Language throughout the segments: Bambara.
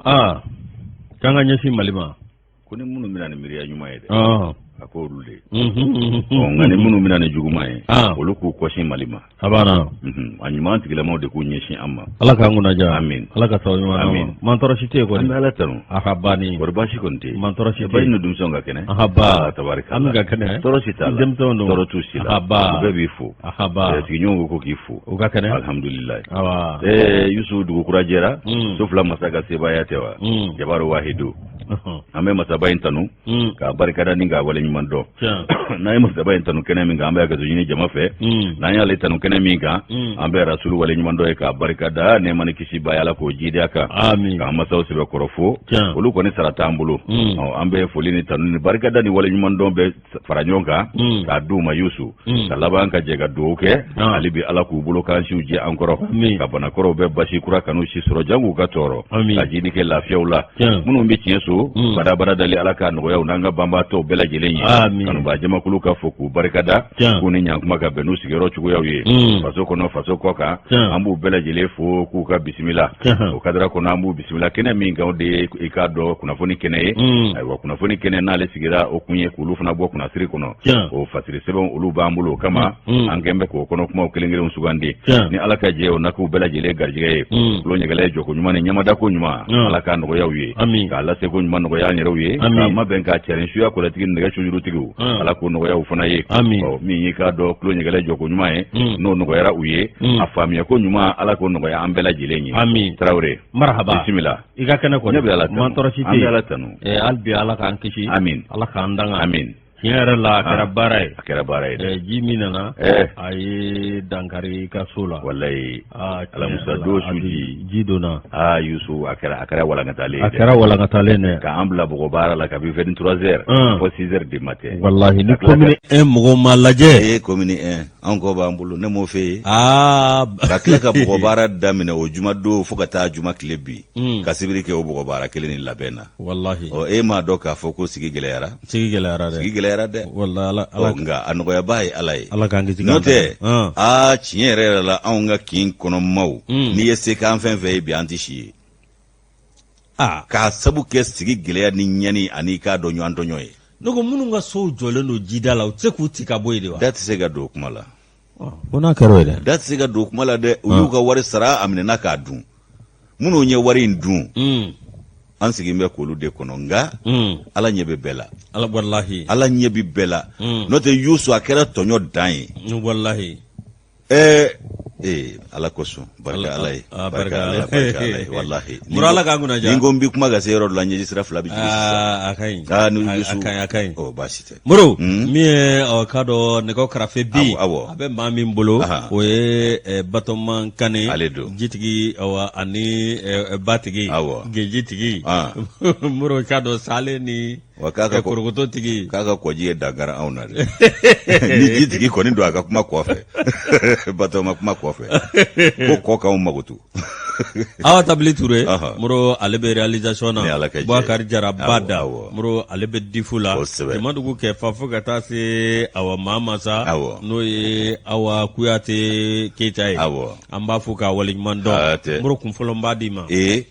Aa k'an ka ɲɛsin Mali ma. Ko ni minnu bɛ na ni miiriya ɲuman ye dɛ. A ko olu de. Nka ni minnu bɛ na ni juguman ye, olu k'u kɔsin Mali ma. A banna. A ɲuman tigilamaw de k'u ɲɛsin an ma. Ala k'an kunna diya. Amin. Ala ka sababu ɲuman d'an ma. Amin. Man tɔɔrɔ si tɛ yen kɔni. An bɛ Ala tanu. A ka banni. Kɔri baasi kɔni tɛ yen. Man tɔɔrɔ si tɛ Ba yen. ni denmisɛnw ka kɛnɛ. A ka ba. Tabarikala. An bɛ ka kɛnɛ. Tɔɔrɔ si t'a la. Denmisɛnw don. Tɔɔrɔ t'u si la. A ka ba. U bɛɛ b'i fo. A ka ba. Sigiɲɔgɔnw ko k'i fo. U ka kɛnɛ. Alhamdulilayi. Awa. Yusu dugu kura jɛra. So fila masa ka sebaaya tɛ wa? Jabaru wahidu. An bɛ masaba in tanu. K'a barikada ni k'a waleɲuman dɔn. N'an ye masaba in tanu kɛnɛ min kan, an bɛ hakɛto ɲini jama fɛ. N'an y'ale tanu kɛnɛ min kan, an bɛ rasulu waleɲuman dɔn ye k'a barikada, nɛɛma ni kisi ba ye Ala k'o jiidi a kan. Amin. K'an masaw sɛbɛkɔrɔ fo. Olu kɔni sara t'an bolo. An bɛ foli ni tanu ni barikada ni waleɲuman dɔn bɛɛ fara ɲɔgɔn kan k'a d'u ma Yusu. Ka laban ka jɛ ka dugawu kɛ. Hali bi Ala k'u bolo k'an siw jɛ an kɔrɔ. Ka banakɔrɔw bɛɛ basi kura kan'u si sɔrɔ jango ka tɔɔrɔ. Ka jidi kɛ lafiyaw la. Minnu bɛ tiɲɛ so badabada dali Ala k'a nɔgɔya u n'an ka banbaatɔw bɛɛ lajɛlen ye. Kanubaa jamakulu ka fo k'u barikada. K'u ni ɲankuma ka bɛn n'u sigiyɔrɔ cogoyaw ye. Faso kɔnɔ faso kɔ kan. An b'u bɛɛ lajɛlen fo k'u ka bisimila. O kadara kɔnɔ an b'u bisimila kɛnɛ min kan, o de ye i k'a dɔn kunnafoni kɛnɛ ye. Ayiwa, kunnafoni kɛnɛ n'ale sigira, o kun ye k'olu fana bɔ kunnasiri kɔnɔ. O fasiri sɛbɛn olu b'an bolo, o kama an kɛn bɛ k'o kɔnɔ kumaw kelen kelenw sugandi. Ni Ala ka jɛ, o na k'u bɛɛ lajɛlen garijɛgɛ ye. Tulo ɲɛgɛlɛ ye jɔko ɲuman ni ɲamadako ɲuman, Ala k'a nɔgɔya u ye. K'a laseko ɲuman nɔgɔya an yɛrɛw ye. K'a mabɛn k'a cɛrin suya kɔlɛtigi ni nɛgɛ sojurutigiw, Ala k'o nɔgɔya u fana ye. Min y'i k'a dɔn tulo ɲɛgɛlɛ jɔko ɲuman ye, n'o nɔgɔyara u ye, a faamuya ko ɲuman, Ala k'o nɔgɔya an bɛɛ lajɛlen ye. Tarawele. Marhaba. Bisimila. I ka kɛnɛ kɔni. Ne bɛ Ala tanu. Man tɔɔrɔ si tɛ An bɛ Ala tanu. Hali bi Ala k'an kisi. Amin. Ala k'an danga. Amin. Tiɲɛ yɛrɛ la, a kɛra baara ye. A kɛra baara ye dɛ. Ji min nana, a ye dankari i ka so la. Walayi. Alamusa don su ji. Ji donna. Aa Yusu, a kɛra walankatalen ye. A kɛra walankatalen dɛ. K'an bila bɔgɔ baara la kabi 23 heures fo 6 heures du matin. Walahi ni commune 1 mɔgɔw ma lajɛ. Ee, commune 1, anw kɔ b'an bolo, ne m'o f'e ye. Aa. Ka tila ka bɔgɔ baara daminɛ o juma don fo ka taa juma tile bi. Ka sibiri kɛ o bɔgɔ baara kelen ni labɛn na. Walahi. Ɔ, e m'a dɔn k'a fɔ ko sigi gɛlɛyara. Sigi gɛlɛyara dɛ. Sigi gɛlɛyara dɛ. Walahi Ala Ala. Nka a nɔgɔyabaa ye Ala ye. Ala k'an kisi. N'o tɛ, aa tiɲɛ yɛrɛ yɛrɛ la, anw ka kin kɔnɔ maaw, n'i ye se k'an fɛn fɛn ye bi, an tɛ si ye. Aa. K'a sabu kɛ sigi gɛlɛya ni ɲani ani k'a dɔn ɲɔgɔn tɔɲɔ ye. Ne ko minnu ka sow jɔlen don jida la, u tɛ se k'u ci ka bɔ yen de wa? Da tɛ se ka don o kuma la. Ko n'a kɛra o ye dɛ. Da tɛ se ka don o kuma la dɛ. U y'u ka wari sara, a minɛna k'a dun. Minnu ye wari in dun, an sigilen bɛ k'olu de kɔnɔ, nka Ala ɲɛ bɛ bɛɛ la. Ala, walahi. Ala ɲɛ bɛ bɛɛ la. N'o tɛ Yusu, a kɛra tɔɲɔ dan ye. Walahi. Ɛɛ ee, Ala kosɔn, barika Ala ye, barika Ala ye, barika Ala ye, walahi. Mura, Ala k'an kunna diya. Ni n ko n bɛ kuma ka se yɔrɔ dɔ la, ɲɛji sira fila bɛ jigin sisan. A ka ɲi. Aa, ni Yusu. A ka ɲi, a ka ɲi. Ɔ, baasi tɛ. Moro, min ye ɔ k'a dɔn nɛgɛw karafe bi, awɔ. a bɛ maa min bolo, o ye Batɔman Kane. Ale don. Jitigi, awa, ani batigi. Awɔ. Genjitigi. Moro, k'a dɔn salen ni Wa k'a ka korokoto tigi. K'a ka kɔji ye dankari anw na dɛ. Ni jitigi kɔni don a ka kuma kɔfɛ, Batɔma kuma kɔfɛ, ko kɔ k'anw makoto. Awa Tabili Ture, Moro, ale bɛ réalisation na. Ni Ala ka jɛ. Boubacar Jara Bada, Moro, ale bɛ difu la. Jamadugu kɛ fa fo ka taa se awa maa masa, n'o ye Awa Kuyate Keyita ye. An b'a fo k'a waleɲuman dɔn. Moro, kun fɔlɔ n b'a d'i ma. Ee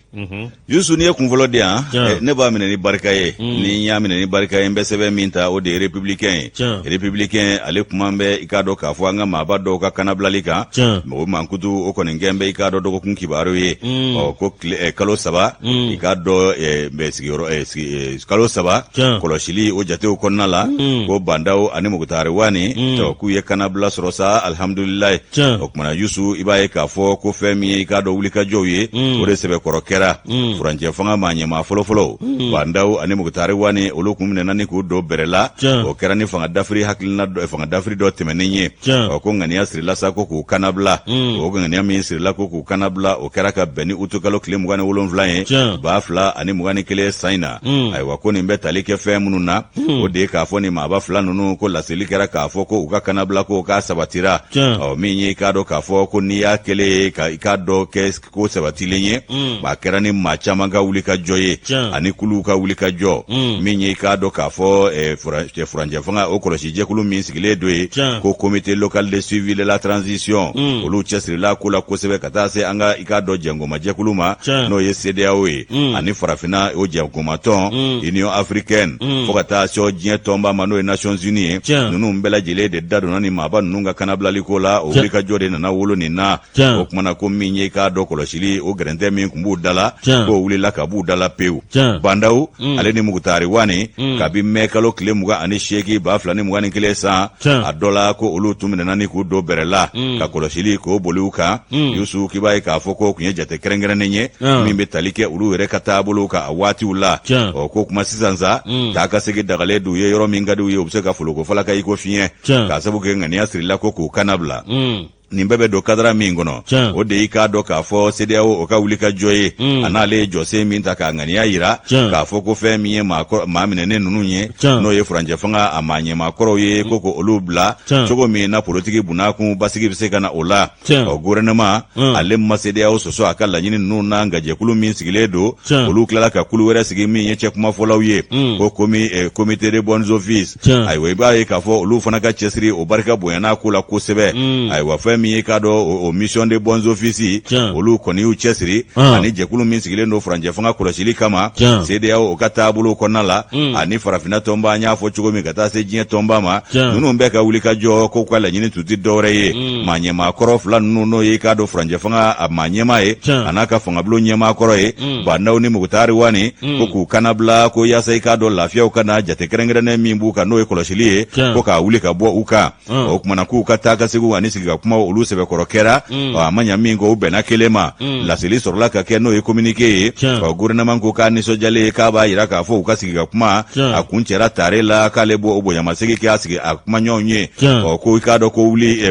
Yusu, n'i ye kunfɔlɔ di yan, ne b'a minɛ ni barika ye. Ni n y'a minɛ ni barika ye, n bɛ sɛbɛn min ta, o de ye Républicain ye. Républicain, ale kuma bɛ i k'a dɔn k'a fɔ an ka maaba dɔw ka kanabilali kan, o mankutu o kɔni kɛn bɛ i k'a dɔn dɔgɔkun kibaru ye. Ɔ, ko kalo 3, i k'a dɔn bɛ sigiyɔrɔ kalo 3 kɔlɔsili o jatew kɔnɔna la, ko Bah N'Daw ani Moctar Ouane k'u ye kanabila sɔrɔ sa, alihamudulilayi. O kumana Yusu, i b'a ye k'a fɔ ko fɛn min ye i k'a dɔn wulikajɔw ye, o de sɛbɛkɔrɔ kɛra furancɛ fanga maa ɲɛmaa fɔlɔfɔlɔw Bah N'Daw ani Moctar Ouane, olu kun minɛna ni k'u don bɛrɛ la. O kɛra ni fanga dafiri hakilina dɔ, fanga dafiri dɔ tɛmɛnen ye. Ɔ, ko ŋaniya sirila sa ko k'u kanabila. O ŋaniya min sirila ko k'u kanabila, o kɛra ka bɛn ni utukalo tile 27 ye 2021 san in na. Ayiwa, ko nin bɛ tali kɛ fɛn minnu na, o de ye k'a fɔ ni maaba fila ninnu ko laseli kɛra k'a fɔ ko u ka kanabila ko k'a sabatira. Ɔ, min ye i k'a dɔn k'a fɔ ko n'i y'a kɛlen ye ka i k'a dɔn kɛ ko sabatilen ye, a kɛra ni maa caman ka wuli ka jɔ ye ani kuluw ka wuli ka jɔ. Min ye i k'a dɔn k'a fɔ furancɛ fanga o kɔlɔsi jɛkulu min sigilen don ye ko Comité local de suivi de la transition, olu cɛsirila ko la kosɛbɛ ka taa se an ka i k'a dɔn dɔn jɛnkomajɛkulu ma, n'o ye CEDEAO ye, ani farafinna o jɛnkomatɔn Union africaine, fo ka taa se diɲɛ tɔnba ma, n'o ye Nations Unies ye. Ninnu bɛɛ lajɛlen de da donna ni maaba ninnu ka kanabilali ko la. O wulikajɔ de nana wolo nin na. O kumana ko min ye k'a dɔn kɔlɔsili o gɛrɛntɛ min tun b'u da la, k'o wulila ka b'u da la pewu. Bandaw ale ni Mukutari Wani, kabi mɛ kalo tile 28 2021 san, a dɔ la ko olu tun minɛna ni k'u don bɛrɛ la ka kɔlɔsili k'o boli u kan. Yusu, k'i b'a ye k'a fɔ k'o tun ye jate kɛrɛnkɛrɛnnen ye min bɛ tali kɛ olu yɛrɛ ka taabolow kan a waatiw la. Ɔ ko kuma sisan sa, taa ka segin dagalen d'u ye, yɔrɔ min ka di u ye, u bɛ se ka foloko falaka i ko fiɲɛ, k'a sabu kɛ ŋaniya sirila ko k'u kannabila. Nin bɛɛ bɛ don kadara min kɔnɔ, o de y'i k'a dɔn k'a fɔ CEDEAO o ka wulikajɔ ye, a n'ale ye jɔsen min ta k'a ŋaniya yira k'a fɔ ko fɛn min ye maa minɛnen ninnu ye, n'o ye furancɛ fanga a maa ɲɛmaa kɔrɔw ye, ko ko olu bila cogo min na politiki bunakun basigi bɛ se ka na o la. Ɔ gouvernement ale ma CEDEAO sɔsɔ a ka laɲini ninnu na, nka jɛkulu min sigilen don, olu tilala ka kulu wɛrɛ sigi min ye cɛkumafɔlaw ye, ko comité de bons offices. Ayiwa, i b'a ye k'a fɔ olu fana ka cɛsiri o barika bonyana ko la kosɛbɛ. Ayiwa, fɛn min ye k'a dɔn o mission de bons offices, olu kɔni y'u cɛsiri, ani jɛkulu min sigilen don furancɛ fanga kɔlɔsili kama CEDEAO o ka taabolo kɔnɔna la, ani farafinna tɔnba, an y'a fɔ cogo min, ka taa se diɲɛ tɔnba ma, ninnu bɛɛ ka wulikajɔ ko ka laɲini tun tɛ dɔwɛrɛ ye maa ɲɛmaa kɔrɔ fila ninnu, n'o ye k'a dɔn furancɛ fanga a maa ɲɛmaa ye, a n'a ka fangabulon ɲɛmaa kɔrɔ ye, Bandaw ni Mukutari Wani, ko k'u kannabila, ko yaasa i k'a dɔn lafiyaw ka na, jate kɛrɛnkɛrɛnnen min b'u kan, n'o ye kɔlɔsili ye, ko k'a wuli ka bɔ u kan. O kumana k'u ka taa ka seginw ani sigi ka kuma, olu sɛbɛkɔrɔ kɛra. A ma ɲa min kɔ, u bɛnna kelen ma, laseli sɔrɔla ka kɛ, n'o ye communiqué ye. Ɔ gouvernement ko k'a nisɔndiyalen ye, k'a b'a yira k'a fɔ u ka sigi ka kuma a kuncɛra tare la, k'ale b'o o bonyamasegin kɛ a sigi a kumaɲɔgɔnw ye. Ɔ ko i k'a dɔn ko wuli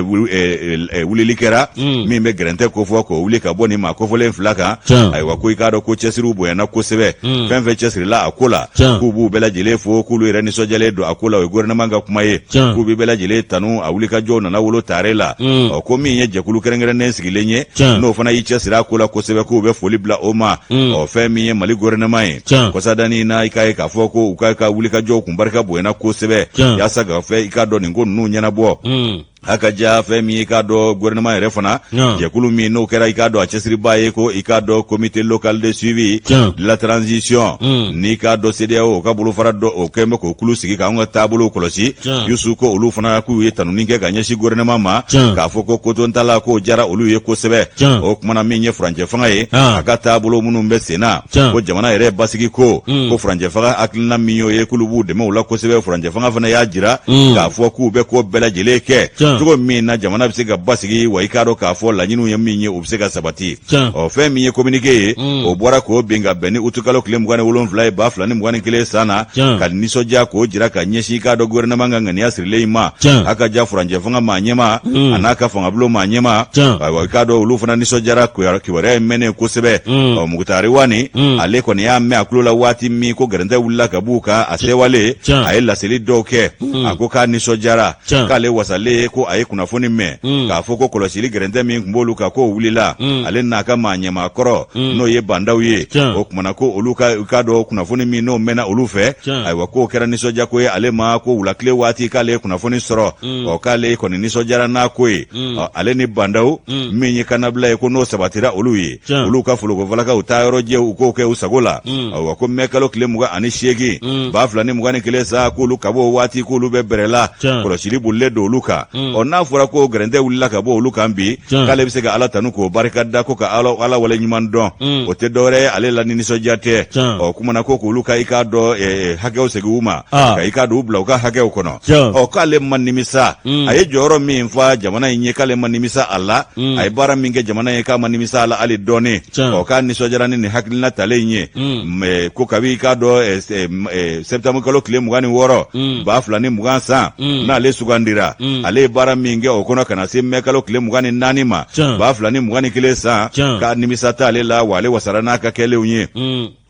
wulili kɛra min bɛ gɛrɛntɛ kofɔ k'o wuli ka bɔ nin maa kofɔlen fila kan. Ayiwa, ko i k'a dɔn ko cɛsiriw bonyana kosɛbɛ, fɛn fɛn cɛsirila a ko la, k'u b'u bɛɛ lajɛlen fo, k'olu yɛrɛ nisɔndiyalen don a ko la. O ye gouvernement ka kuma ye, k'u bɛ bɛɛ lajɛlen tanu, a wulikajɔw nana wolo tare la. Ɔ ko min ye jɛkulu kɛrɛnkɛrɛnnen sigilen ye, n'o fana y'i cɛsiri a ko la kosɛbɛ, k'u bɛ foli bila o ma. Ɔ fɛn min ye Mali gouvernement ye, kɔsadani na, i k'a ye k'a fɔ ko u ka wulikajɔw kun barika bonyana kosɛbɛ yaasa ka fɛ i k'a dɔn nin ko ninnu ɲɛnabɔ. A ka ja fɛn min ye k'a dɔn gouvernement yɛrɛ fana, jɛkulu min n'o kɛra i k'a dɔn a cɛsiriba ye, ko i k'a dɔn comité local de suivi de la transition, n'i k'a dɔn CEDEAO o ka bolofara dɔ, o kɛn bɛ k'o kulu sigi k'an ka taabolow kɔlɔsi. Yusu, ko olu fana k'u ye tanuni kɛ ka ɲɛsin gouvernement ma, k'a fɔ ko kotontala k'o diyara olu ye kosɛbɛ. O kumana min ye furancɛ fanga ye, a ka taabolo minnu bɛ sen na, ko jamana yɛrɛ basigi ko ko furancɛ fanga hakilina min y'o ye, k'olu b'u dɛmɛ o la kosɛbɛ. Furancɛ fanga fana y'a jira k'a fɔ k'u bɛ ko bɛɛ lajɛlen kɛ cogo min na jamana bɛ se ka basigi, wa i k'a dɔn k'a fɔ laɲiniw ye min ye, u bɛ se ka sabati. Ɔ fɛn min ye communiqué ye, o bɔra k'o bin ka bɛn ni utukalo tile 27 ye 2021 san na, ka nisɔndiya k'o jira ka ɲɛsin i k'a dɔn gouvernement ka ŋaniya sirilen in ma. A ka ja furancɛ fanga maa ɲɛmaa a n'a ka fangabulon maa ɲɛmaa, ayiwa, i k'a dɔn olu fana nisɔndiyara kibaruya in mɛnnen kosɛbɛ. Ɔ Mukutari Wani, ale kɔni y'a mɛn a tulo la waati min ko gɛrɛntɛ wulila ka b'u kan, a sewalen, a ye laseli dɔw kɛ. A ko k'a nisɔndiyara, k'ale wasalen ko a ye kunnafoni mɛn k'a fɔ ko kɔlɔsili gɛrɛntɛ min tun b'olu kan, k'o wulila, ale n'a ka maa ɲɛmaa kɔrɔ, n'o ye Bandaw ye. O kumana ko olu ka u k'a dɔn kunnafoni min n'o mɛnna olu fɛ, ayiwa, k'o kɛra nisɔndiyako ye ale ma, ko wulakile waati k'ale ye kunnafoni sɔrɔ. Ɔ k'ale kɔni nisɔndiyara n'a ko ye. Ɔ ale ni Bandaw min ye kannabila ye, ko n'o sabatira olu ye, olu ka folokofalakaw taa yɔrɔ jɛ, u k'o kɛ u sago la. Ayiwa, ko mɛ kalo tile 28 2021 sa, k'olu ka bɔ waati k'olu bɛ bɛrɛ la, kɔlɔsili bolilen don olu kan. Ɔ n'a fɔra ko gɛrɛntɛ wulila ka bɔ olu kan bi, k'ale bɛ se ka Ala tanu k'o barika da, ko ka Ala wale ɲuman dɔn, o tɛ dɔwɛrɛ ye ale la ni nisɔndiya tɛ. Ɔ kumana ko k'olu ka i k'a dɔn hakɛw segin u ma, ka i k'a dɔn u bila u ka hakɛw kɔnɔ. Ɔ k'ale ma nimisa, a ye jɔyɔrɔ min fa jamana in ye, k'ale ma nimisa a la, a ye baara min kɛ jamana ye, k'a ma nimisa a la hali dɔɔnin. Ɔ k'a nisɔndiyara ni nin hakilina talen in ye, mais ko kabi i k'a dɔn septembre kalo tile 26 2020 san n'ale sugandira, ale ye baara min kɛ o kɔnɔ ka na se mɛ kalo tile 24 ma 2021 san, k'a nimisa t'ale la, wa ale wasara n'a ka kɛlenw ye.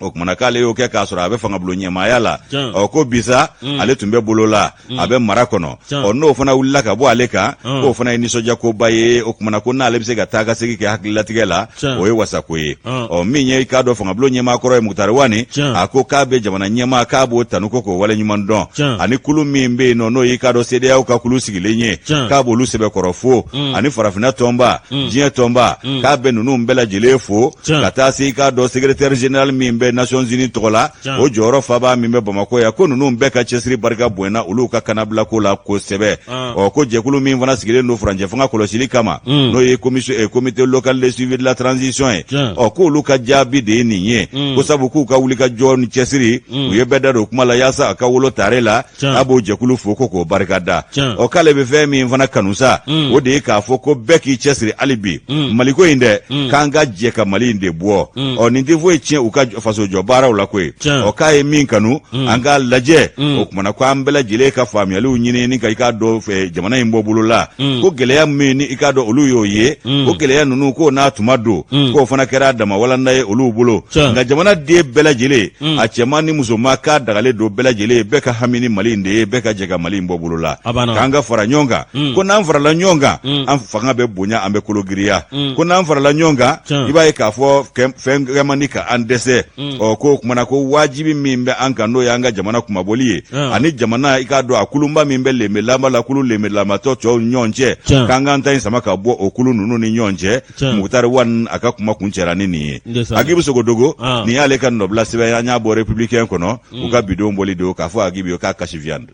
O kumana k'ale y'o kɛ k'a sɔrɔ a bɛ fangabulon ɲɛmaaya la. Ɔ ko bisa ale tun bɛ bolo la, a bɛ mara kɔnɔ. Ɔ n'o fana wulila ka bɔ ale kan, k'o fana ye nisɔndiyakoba ye. O kumana ko n'ale bɛ se ka taa ka segin kɛ hakililatigɛ la, o ye wasako ye. Ɔ min ye i k'a dɔn fangabulon ɲɛmaa kɔrɔ ye, Mukutari Wani, a ko k'a bɛ jamana ɲɛmaa, k'a b'o tanu ko k'o waleɲuman dɔn, ani kulu min bɛ yen nɔ, n'o y'i k'a dɔn CEDEAO ka kulu sigilen ye. K'a b'olu sɛbɛkɔrɔ fo, ani farafinna tɔnba, diɲɛ tɔnba, k'a bɛ ninnu bɛɛ lajɛlen fo, ka taa se i k'a dɔn secrétaire général min bɛ Nations Unies tɔgɔ la, o jɔyɔrɔ fabaa min bɛ Bamakɔ yan, ko ninnu bɛɛ ka cɛsiri barika bonyana olu ka kanabilako la kosɛbɛ. Ɔ, ko jɛkulu min fana sigilen don furancɛ fanga kɔlɔsili kama, n'o ye commission comité local de suivi de la transition ye, ɔ, k'olu ka jaabi de ye nin ye, ko sabu k'u ka wulikajɔ ni cɛsiri, u ye bɛɛ da don kuma la yaasa a ka wolo tare la. A b'o jɛkulu fo ko k'o barika da. Ɔ, k'ale bɛ fɛn min fana kanu sa, o de ye k'a fɔ ko bɛɛ k'i cɛsiri hali bi maliko in dɛ, k'an ka jɛ ka Mali in de bɔ. Ɔ, nin tɛ foyi tiɲɛ u ka fasojɔ baaraw la koyi. Ɔ, k'a ye min kanu, an k'a lajɛ. O kumana ko an bɛɛ lajɛlen ka faamuyaliw ɲini ni ka i k'a dɔn fɛ jamana in bɔ bolo la, ko gɛlɛya min ni i k'a dɔn olu y'o ye, o gɛlɛya ninnu, k'o n'a tuma don, k'o fana kɛra dama walanda ye olu bolo. Nka jamana den bɛɛ lajɛlen, a cɛman ni musoman, k'a dagalen don bɛɛ lajɛlen, bɛɛ ka hami ni Mali in de ye, bɛɛ ka jɛ ka Mali in bɔ bolo la, k'an ka fara ɲɔgɔn kan, ko n'an farala ɲɔgɔn kan, an fanga bɛ bonya, an bɛ kologiriya, ko n'an farala ɲɔgɔn kan, i b'a ye k'a fɔ fɛn kɛ man di ka an dɛsɛ. Ɔ, k'o kumana ko wajibi min bɛ an kan, n'o y'an ka jamana kunmabɔli ye, ani jamana i k'a dɔn a kulunba min bɛ lenbelama la, kulu lenbelamatɔ tɔw ni ɲɔgɔn cɛ, k'an k'an ta in sama ka bɔ o kulu ninnu ni ɲɔgɔn cɛ. Mukutari Wan a ka kuma kuncɛra ni nin ye. Agibu Sogodogo, nin y'ale ka nɔbila sɛbɛn ye, an y'a bɔ Républicain kɔnɔ, u ka bidon bɔli don k'a fɔ Agibu ye k'a cache viande.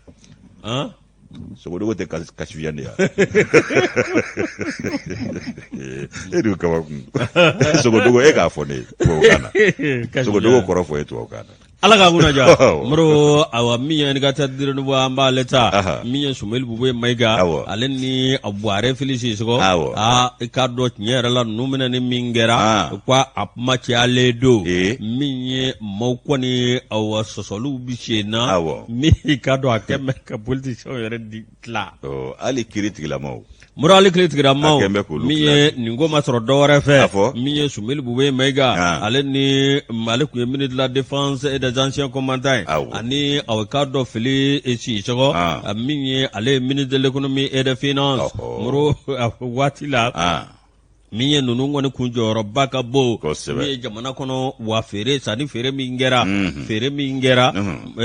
Sogodogo tɛ cache viande ya e dun, kabakun Sogodogo, e k'a fɔ ne ye tubabukan na, Sogodogo kɔrɔ fɔ ye tubabukan na. Ala k'an kunna diya. Moro, awa, min ye Indicateur du Renouveau, an b'ale ta, min ye Sumeli Bube Mayiga, ale ni Buware Fili Sisɔkɔ. Aa, i k'a dɔn tiɲɛ yɛrɛ la, ninnu minɛ ni min kɛra, ko a kuma cayalen don, min ye maaw kɔni, awa, sɔsɔliw bɛ sen na, min i k'a dɔn a kɛ mɛ ka politiciens yɛrɛ di tila. Hali kiri tigilamaw. Moro, hali kiri tigilamaw, min ye nin ko ma sɔrɔ dɔ wɛrɛ fɛ, min ye Sumeli Bube Mayiga, ale ni ale tun ye ministre de la défense et des anciens combattants ye, ani aw k'a dɔn Fili Sisɔkɔ, min ye ale ye ministre de l'économie et des finances. Moro, waati la min ye ninnu kɔni kun jɔyɔrɔba ka bon, min ye jamana kɔnɔ wa feere sanni feere min kɛra, feere min kɛra,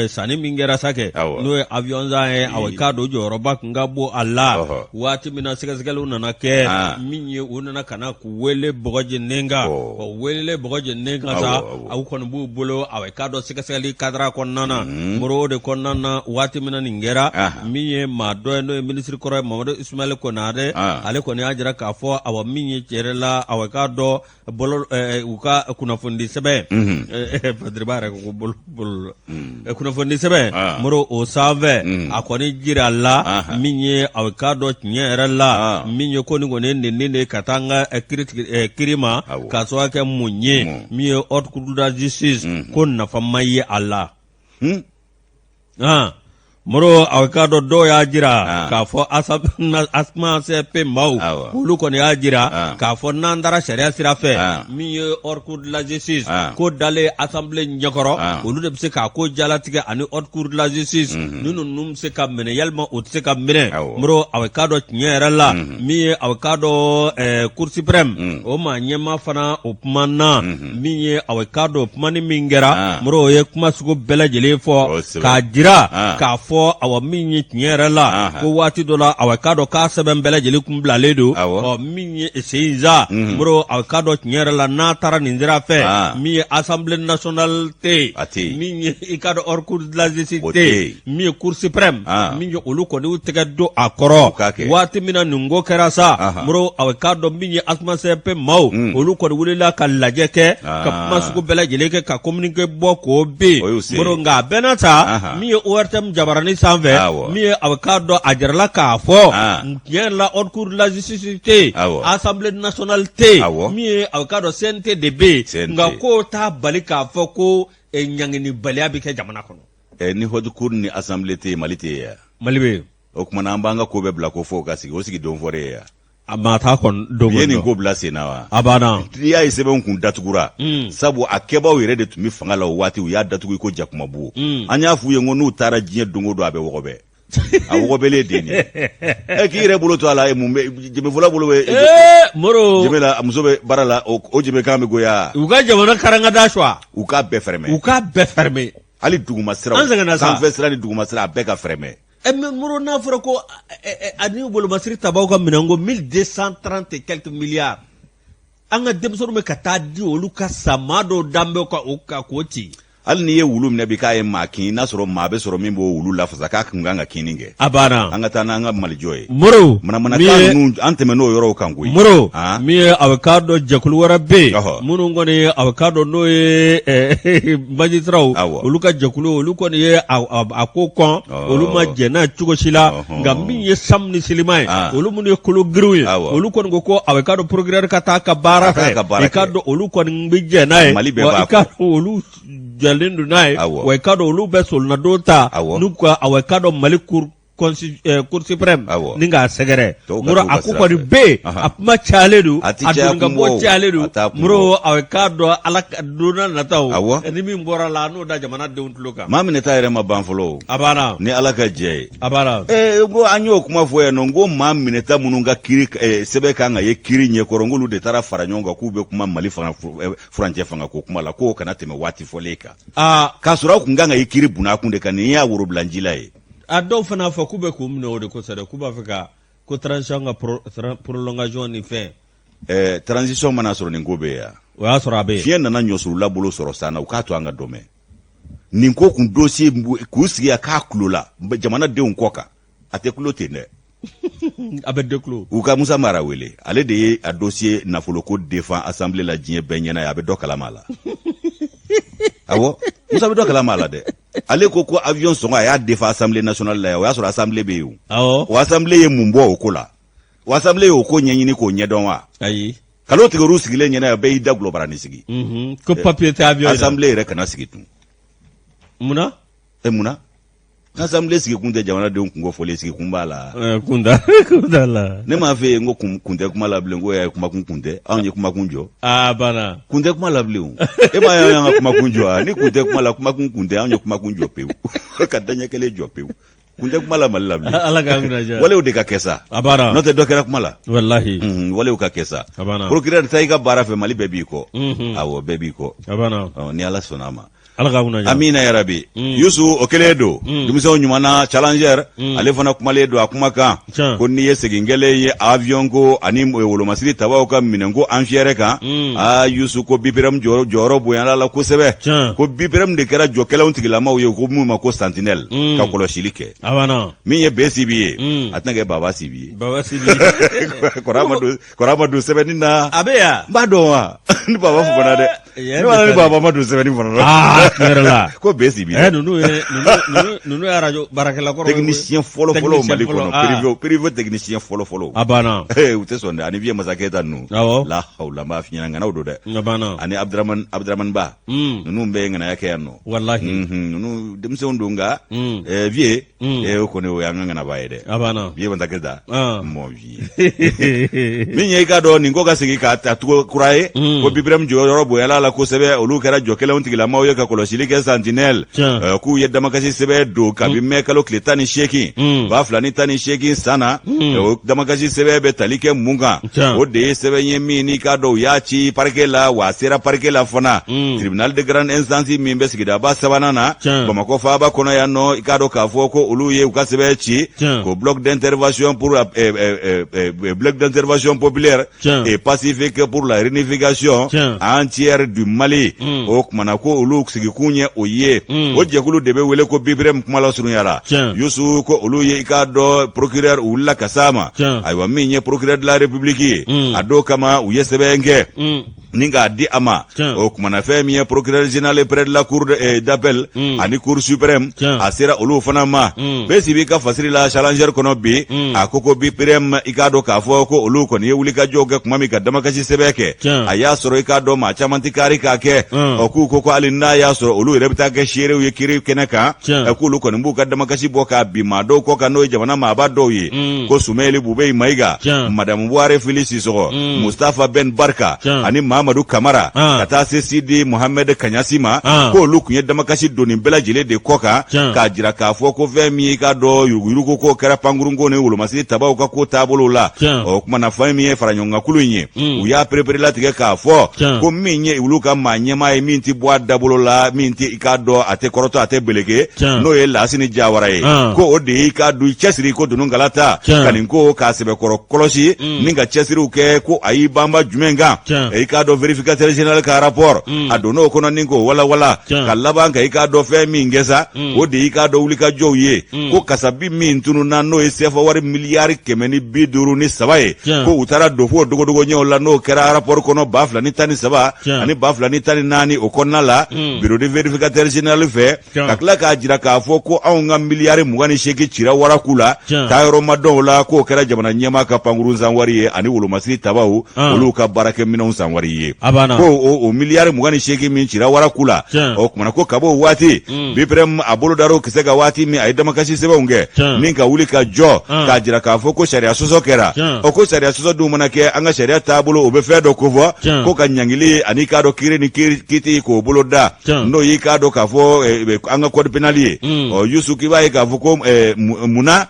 sanni min kɛra sa kɛ, n'o ye avion san ye, aw k'a dɔn jɔyɔrɔba kun ka bon a la. Waati min na sɛgɛsɛgɛliw nana kɛ, min ye u nana ka na k'u wele bɔgɔ jeninen kan, o welelen bɔgɔ jeninen kan sa, aw kɔni b'u bolo, aw k'a dɔn sɛgɛsɛgɛli cadre kɔnɔna na. Moro, o de kɔnɔna na, waati min na nin kɛra, min ye maa dɔ ye, n'o ye minisiri kɔrɔ ye, Mamadu Ismaël Konare, ale kɔni y'a jira k'a fɔ, awa, min ye tiɲɛ yɛrɛ la, awa, k'a dɔn bɔlɔ u ka kunnafonidi sɛbɛn, Badiriba yɛrɛ ko bolo bolo kunnafonidi sɛbɛn, Moro, o sanfɛ a kɔni jira la, min ye aw k'a dɔn tiɲɛ yɛrɛ la, min ye ko nin kɔni ye nɛni de ka taa an ka kiri ma, k'a sababu kɛ mun ye, min ye haute cour de la justice, ko nafa ma ye a la. Moro, aw k'a dɔn dɔw y'a jira k'a fɔ ASP maaw, olu kɔni y'a jira k'a fɔ n'an taara sariya sira fɛ, min ye haute cour de la justice ko dalen assemblée ɲɛkɔrɔ, olu de bɛ se k'a ko jalatigɛ, ani haute cour de la justice ni ninnu bɛ se ka minɛ yalima o tɛ se ka minɛ. Moro, aw k'a dɔn tiɲɛ yɛrɛ la, min ye aw k'a dɔn cour suprême, o maa ɲɛmaa fana, o kumana, min ye aw k'a dɔn kumani min kɛra, Moro, o ye kuma sugu bɛɛ lajɛlen fɔ k'a jira k'a fɔ, awa, min ye tiɲɛ yɛrɛ la, ko waati dɔ la, awa, k'a dɔn k'a sɛbɛn bɛɛ lajɛlen kun bilalen don. Ɔ, min ye senza, Moro, aw k'a dɔn tiɲɛ yɛrɛ la, n'a taara nin sira fɛ, min ye assemblée nationale tɛ yen, min ye i k'a dɔn haute cour de la justice tɛ yen, min ye cour suprême, min ye olu kɔni y'u tɛgɛ don a kɔrɔ. Waati min na nin ko kɛra sa, Moro, aw k'a dɔn min ye ASP maaw, olu kɔni wulila ka lajɛ kɛ, ka kuma sugu bɛɛ lajɛlen kɛ, ka communiqué bɔ k'o bin. Moro, nka a bɛɛ n'a ta, min ye ORTM jabarani sanfɛ, min ye aw k'a dɔn a jirala k'a fɔ tiɲɛ yɛrɛ la, haute cour de la justice tɛ yen, assemblée nationale tɛ yen, min ye aw k'a dɔn CNT de bɛ yen, nka k'o t'a bali k'a fɔ ko ɲanginibaliya bɛ kɛ jamana kɔnɔ. Ni haute cour ni assemblée tɛ yen, Mali tɛ yen. Mali bɛ yen. O tuma na an b'an ka ko bɛɛ bila ko fo ka sigi o sigi don fɔre ye. A maa t'a kɔni don. U ye nin ko bila sen na wa? A banna. N'i y'a ye sɛbɛnw kun datugura, sabu a kɛbaaw yɛrɛ de tun bɛ fanga la o waati, u y'a datugu i ko jakumabu. An y'a f'u ye ko n'u taara diɲɛ don o don, a bɛ wɔgɔbɛ. A wɔgɔbɛlen de nin ye. Ɛ, k'i yɛrɛ bolo to a la, ye mun bɛ jɛmɛfɔla bolo bɛ. Ee Moro. Jɛmɛ la, a muso bɛ baara la, o jɛmɛkan bɛ goya. U ka jamana karangada suwa. U k'a bɛɛ fɛrɛmɛ. U k'a bɛɛ fɛrɛmɛ. Hali duguma siraw. An sɛgɛnna sa. Sanfɛ sira ni duguma sira, a bɛɛ ka fɛrɛmɛ. Ɛ mais Moro, n'a fɔra ko ani wolomasiri tabaw ka minɛn ko 1230 et quelques milliards, an ka denmisɛnninw bɛ ka taa di olu ka sa, maa dɔw dan bɛ ka o ka k'o ci. Hali n'i ye wulu minɛ bi k'a ye maa kin, n'a sɔrɔ maa bɛ sɔrɔ min b'o wulu lafasa k'a kun kan ka kinni kɛ. A banna. An ka taa n'an ka malijɔ ye. Moro. Manamanakan ninnu, an tɛmɛn'o yɔrɔw kan koyi. Moro, min ye a bɛ k'a dɔn jɛkulu wɛrɛ bɛ yen minnu kɔni a bɛ k'a dɔn n'o ye magistraw, olu ka jɛkulu, olu kɔni ye a ko kɔn, olu ma jɛn n'a cogo si la. Nka min ye Sam ni Selima ye, olu minnu ye kolo giriw ye, olu kɔni ko ko a bɛ k'a dɔn procureur ka taa ka baara fɛ, i k'a dɔn olu kɔni bɛ jɛn n'a ye, wa i k'a dɔn olu jɛlen don n'a ye, wa i k'a dɔn olu bɛ soronadon ta n'u ka a k'a dɔn Mali cour cour suprême ni k'a sɛgɛrɛ. Moro, a ko kɔni bɛ yen, a kuma cayalen don, a doni ka bɔ cayalen don. Moro, a k'a dɔn ala don n'a nataw, ni min bɔra la, n'o da jamanadenw tulo kan. Maa minɛta yɛrɛ ma ban fɔlɔ. A banna. Ni Ala ka jɛ ye. A banna. Ee, ko an y'o kuma fɔ yan nɔ, n ko maa minɛta minnu ka kiri sɛbɛn kan ka ye kiri ɲɛkɔrɔ, n k'olu de taara fara ɲɔgɔn kan k'u bɛ kuma Mali fanga furancɛ fanga ko kuma la, k'o kana tɛmɛ waati fɔlen kan. K'a sɔrɔ aw kun kan ka ye kiri bunakun de kan, nin y'a worobilanjila ye. A dɔw fana fɔ k'u bɛ k'u minɛ o de kosɔn dɛ, k'u b'a fɛ ka ko transition ka prolongation ni fɛn. Transition mana sɔrɔ nin ko bɛ yan. O y'a sɔrɔ a bɛ yen. Fiɲɛ nana ɲɔsurula bolo sɔrɔ san na, u k'a to an ka dɔ mɛn nin ko kun dossier k'u sigi a k'a kulo la jamanadenw kɔ kan, a tɛ kulo ten dɛ. A bɛ dekulo. U ka Musa Mara wele, ale de ye a dossier nafoloko défend assemblée la diɲɛ bɛɛ ɲɛna ye, a bɛ dɔ kalama a la. Awɔ, Musa bɛ dɔ kalama a la dɛ. Ale ko ko avion sɔngɔ, a y'a défend assemblée nationale la yan, o y'a sɔrɔ assemblée bɛ yen. O o assemblée ye mun bɔ o ko la? O assemblée y'o ko ɲɛɲini k'o ɲɛdɔn wa? Ayi. Kalo tigɛr'u sigilen ɲɛna yan, bɛɛ y'i da gulɔbarani sigi. Ko papier tɛ avion. Assemblée yɛrɛ kana sigi tun. Munna? E, munna? Assemblée sigi kun tɛ jamanadenw kunko fɔlen, sigi kun b'a la. Kun t'a la. Ne m'a fɛ yen ko kun tɛ kuma la bilen, ko y'a ye kumakun kun tɛ, anw ye kumakun jɔ. Aa, banna. Kun tɛ kuma la bilen o. E m'a ye an ka kumakun jɔ wa? Ni kun tɛ kuma la, kumakun kun tɛ, anw ye kumakun jɔ pewu, ka daɲɛ kelen jɔ pewu. Kun tɛ kuma la Mali la bilen. Ala k'an kunna diya. Walew de ka kɛ sa. A banna. N'o tɛ dɔ kɛra kuma la. Walahi. Walew ka kɛ sa. A banna. Procureur, taa i ka baara fɛ, Mali bɛɛ b'i kɔ. Awɔ, bɛɛ b'i kɔ. A banna. Ni Ala sɔnna a ma. Ala k'an kunna diya. Amina yarabi. Yusu, o kelen don. Denmisɛnw ɲuman na Challenger, ale fana kumalen don a kuma kan. Ko n'i ye segin kɛlen ye avion ko ani wolomasiri tabaw ka minɛn ko an fiyɛrɛ kan. Aa Yusu, ko BIPREM jɔyɔrɔ bonyana la kosɛbɛ. Ko BIPREM de kɛra jɔkɛlɛnw tigilamaw ye, ko minnu ma ko Sentinelle, ka kɔlɔsili kɛ. Min ye B Sibi ye, a tɛna kɛ Baba Sibi ye. Baba Sibi. Kɔrɔ ma don sɛbɛnni na. A bɛ yan. N b'a dɔn wa? Ni Baba fana dɛ. Ne b'a ni Baba ma don sɛbɛnni fana na. Aa, tiɲɛ yɛrɛ la. Ko B Sibi. Ninnu ye ninnu ye arajo baarakɛla kɔrɔ. Technicien fɔlɔ fɔlɔ Mali kɔnɔ, privé privé technicien fɔlɔ fɔlɔ. A banna. U tɛ sɔn dɛ, ani vieux Masa Keyita ninnu. Awɔ. La hawla, n b'a f'i ɲɛna, ŋanaw don dɛ. A banna. Ani Abdramane Abdramane Ba. Ninnu bɛɛ ye ŋanaya kɛ yan nɔ. Walahi. Ninnu denmisɛnw don nka vieux o kɔni o y'an ka ŋanaba ye dɛ. A banna. Vieux Masa Keyita. Mon vieux. Min ye i k'a dɔn nin ko ka segin k'a ta cogo kura ye, ko BIPREM jɔyɔrɔ bonyana la kosɛbɛ, olu kɛra jɔkɛlɛnw tigilamaw ye ka kɔlɔsili kɛ Sentinelle, k'u ye damakasi sɛbɛn don kabi mɛ kalo tile 18 2018 san na. O damakasi sɛbɛn bɛ tali kɛ mun kan? O de ye sɛbɛn ye min n'i k'a dɔn u y'a ci parquet la, wa a sera parquet la fana, tribunal de grande instance min bɛ sigidaba sabanan na Bamakɔ faaba kɔnɔ yan nɔ. I k'a dɔn k'a fɔ ko olu ye u ka sɛbɛn ci ko bloc d'intervention pour la bloc d'intervention populaire et pacifique pour la réunification entière du Mali. O kumana ko olu sigikun ye o ye. O jɛkulu de bɛ wele ko BIPREM kuma lasurunya la. Yusu, ko olu ye i k'a dɔn procureur u wulila ka s'a ma. Ayiwa, min ye procureur de la République ye, a don kama u ye sɛbɛn kɛ ni k'a di a ma. O kumana fɛn min ye procureur général près de la cour d'appel ani cour suprême, a sera olu fana ma. B Sibi ka fasiri la Challenger kɔnɔ bi, a ko ko BIPREM, i k'a dɔn k'a fɔ ko olu kɔni ye wulikajɔw kɛ tuma min ka damakasi sɛbɛn kɛ, a y'a sɔrɔ i k'a dɔn maa caman tɛ kari k'a kɛ. Ɔ, k'u ko ko hali n'a y'a sɔrɔ olu yɛrɛ bɛ taa kɛ seerew ye kiri kɛnɛ kan, k'olu kɔni b'u ka damakasi bɔ k'a bin maa dɔw kɔ kan, n'o ye jamana maaba dɔw ye, ko Sumeyili Bubeyi Mayiga, Madamu Buware Fili Sisɔgɔ, Mustafa Ben Barka ani maa Mamadu Kamara ka taa se Sidi Mohamɛd Kaɲasi ma, ko olu tun ye damakasi don nin bɛɛ lajɛlen de kɔ kan, k'a jira k'a fɔ ko fɛn min i k'a dɔn yuruguyurugu ko kɛra pankurunko ni wolomasiri tabaw ka ko taabolo la. O kuma na, fɛn min ye faraɲɔgɔnkankulu in ye, u y'a pereperelatigɛ k'a fɔ ko min ye olu ka maa ɲɛmaa ye, min tɛ bɔ a dabolo la, min tɛ i k'a dɔn a tɛ kɔrɔtɔ, a tɛ beleke, n'o ye Lasini Jawara ye, ko o de y'i k'a dɔn cɛsiri ko donnukala ta ka nin ko k'a sɛbɛkɔrɔ kɔlɔsi ni ka cɛsiriw kɛ, ko a y'i banba jumɛn kan? I k'a dɔn vérificateur général ka rapport, a donn'o kɔnɔ ni k'o walawala, ka laban ka i k'a dɔn fɛn min kɛ sa, o de y'i k'a dɔn wulikajɔw ye, ko kasabi min tununna, n'o ye sefa wari miliyari 153 ye, ko u taara don fo dogodogo ɲɛw la, n'o kɛra rapport kɔnɔ 2013 ani 2014, o kɔnɔna la, bureau de vérificateur général fɛ, ka tila k'a jira k'a fɔ ko anw ka miliyari 28 cira waraku la, taayɔrɔ ma dɔn o la, k'o kɛra jamana ɲɛmaa ka pankurun san wari ye ani wolomasiri tabaw, olu ka baarakɛminɛnw san wari ye, ko o miliyari 28 min cira waraku la, o kumana ko kab'o waati BIPREM a bolo dar'o kisɛ kan waati min a ye damakasi sɛbɛnw kɛ ni ka wuli ka jɔ k'a jira k'a fɔ ko sariya sɔsɔ kɛra. O ko sariya sɔsɔ dun mana kɛ, an ka sariya taabolo, o bɛ fɛn dɔ kofɔ ko ka ɲangili ani k'a dɔn kiiri ni kiiti k'o bolo da, n'o y'i k'a dɔn k'a fɔ an ka code pénal ye. Ɔ Yusu, k'i b'a ye k'a fɔ ko munna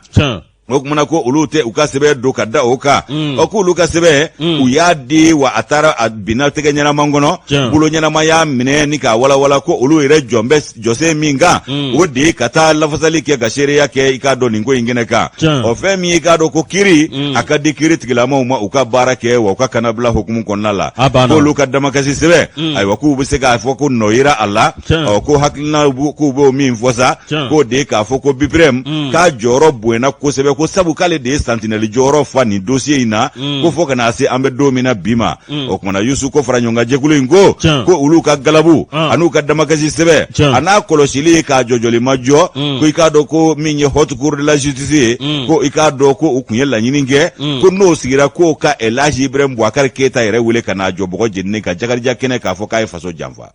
o kumana ko olu tɛ u ka sɛbɛn don ka da o kan? Ɔ k'olu ka sɛbɛn, u y'a di wa, a taara a binna tɛgɛ ɲɛnama kɔnɔ, bolo ɲɛnama y'a minɛ ni k'a walawala ko olu yɛrɛ jɔn bɛ jɔsen min kan, o de ye ka taa lafasali kɛ, ka seereya kɛ i k'a dɔn nin ko in kɛnɛ kan. Ɔ fɛn min i k'a dɔn ko kiiri, a ka di kiiri tigilamaw ma u ka baara kɛ wa u ka kanabila hukumu kɔnɔna la, k'olu ka damakasi sɛbɛn, ayiwa, k'u bɛ se k'a fɔ ko nɔ yera a la. Ɔ ko hakilina k'u b'o min fɔ sa, k'o de ye k'a fɔ ko BIPREM k'a jɔyɔrɔ bonyana kosɛbɛ, ko sabu k'ale de ye santinɛli jɔyɔrɔ fa nin dosiye in na, ko fo ka na se an bɛ don min na bi ma. O kumana Yusu, ko fara ɲɔgɔnkan jɛkulu in ko ko olu ka galabu an'u ka damakasi sɛbɛn a n'a kɔlɔsili k'a jɔjɔli ma jɔ, ko i k'a dɔn ko min ye haute cour de la justice ye, ko i k'a dɔn ko u tun ye laɲini kɛ, ko n'o sigira, k'o ka Elhaji Ibrahim Boubacar Keita yɛrɛ wele ka n'a jɔ bɔgɔ jeninen kan Jakarija kɛnɛ k'a fɔ k'a ye faso janfa.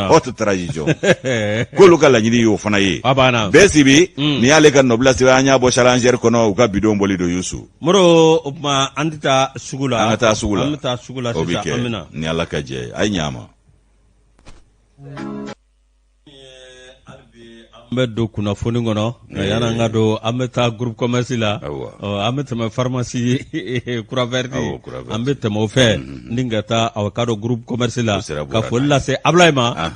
Haute transition, k'olu ka laɲini y'o fana ye. Bɛɛ sibi nin y'ale ka nɔbila sɛbɛn, an y'a bɔ Challenger kɔnɔ, u ka bidon bɔli don Yusu. Moro, o tuma an tɛ taa sugu la? An ka taa sugu la. An bɛ taa sugu la sisan, an bɛ na. Ni Ala ka jɛ ye, a ye ɲa ma. An bɛ don kunnafoni kɔnɔ, nka yan'an ka don, an bɛ taa groupe commerce la, an bɛ tɛmɛ pharmacie Croix Verte, an bɛ tɛmɛ o fɛ ni ka taa aw ka dɔn groupe commerce la, ka foli lase Abulayi ma,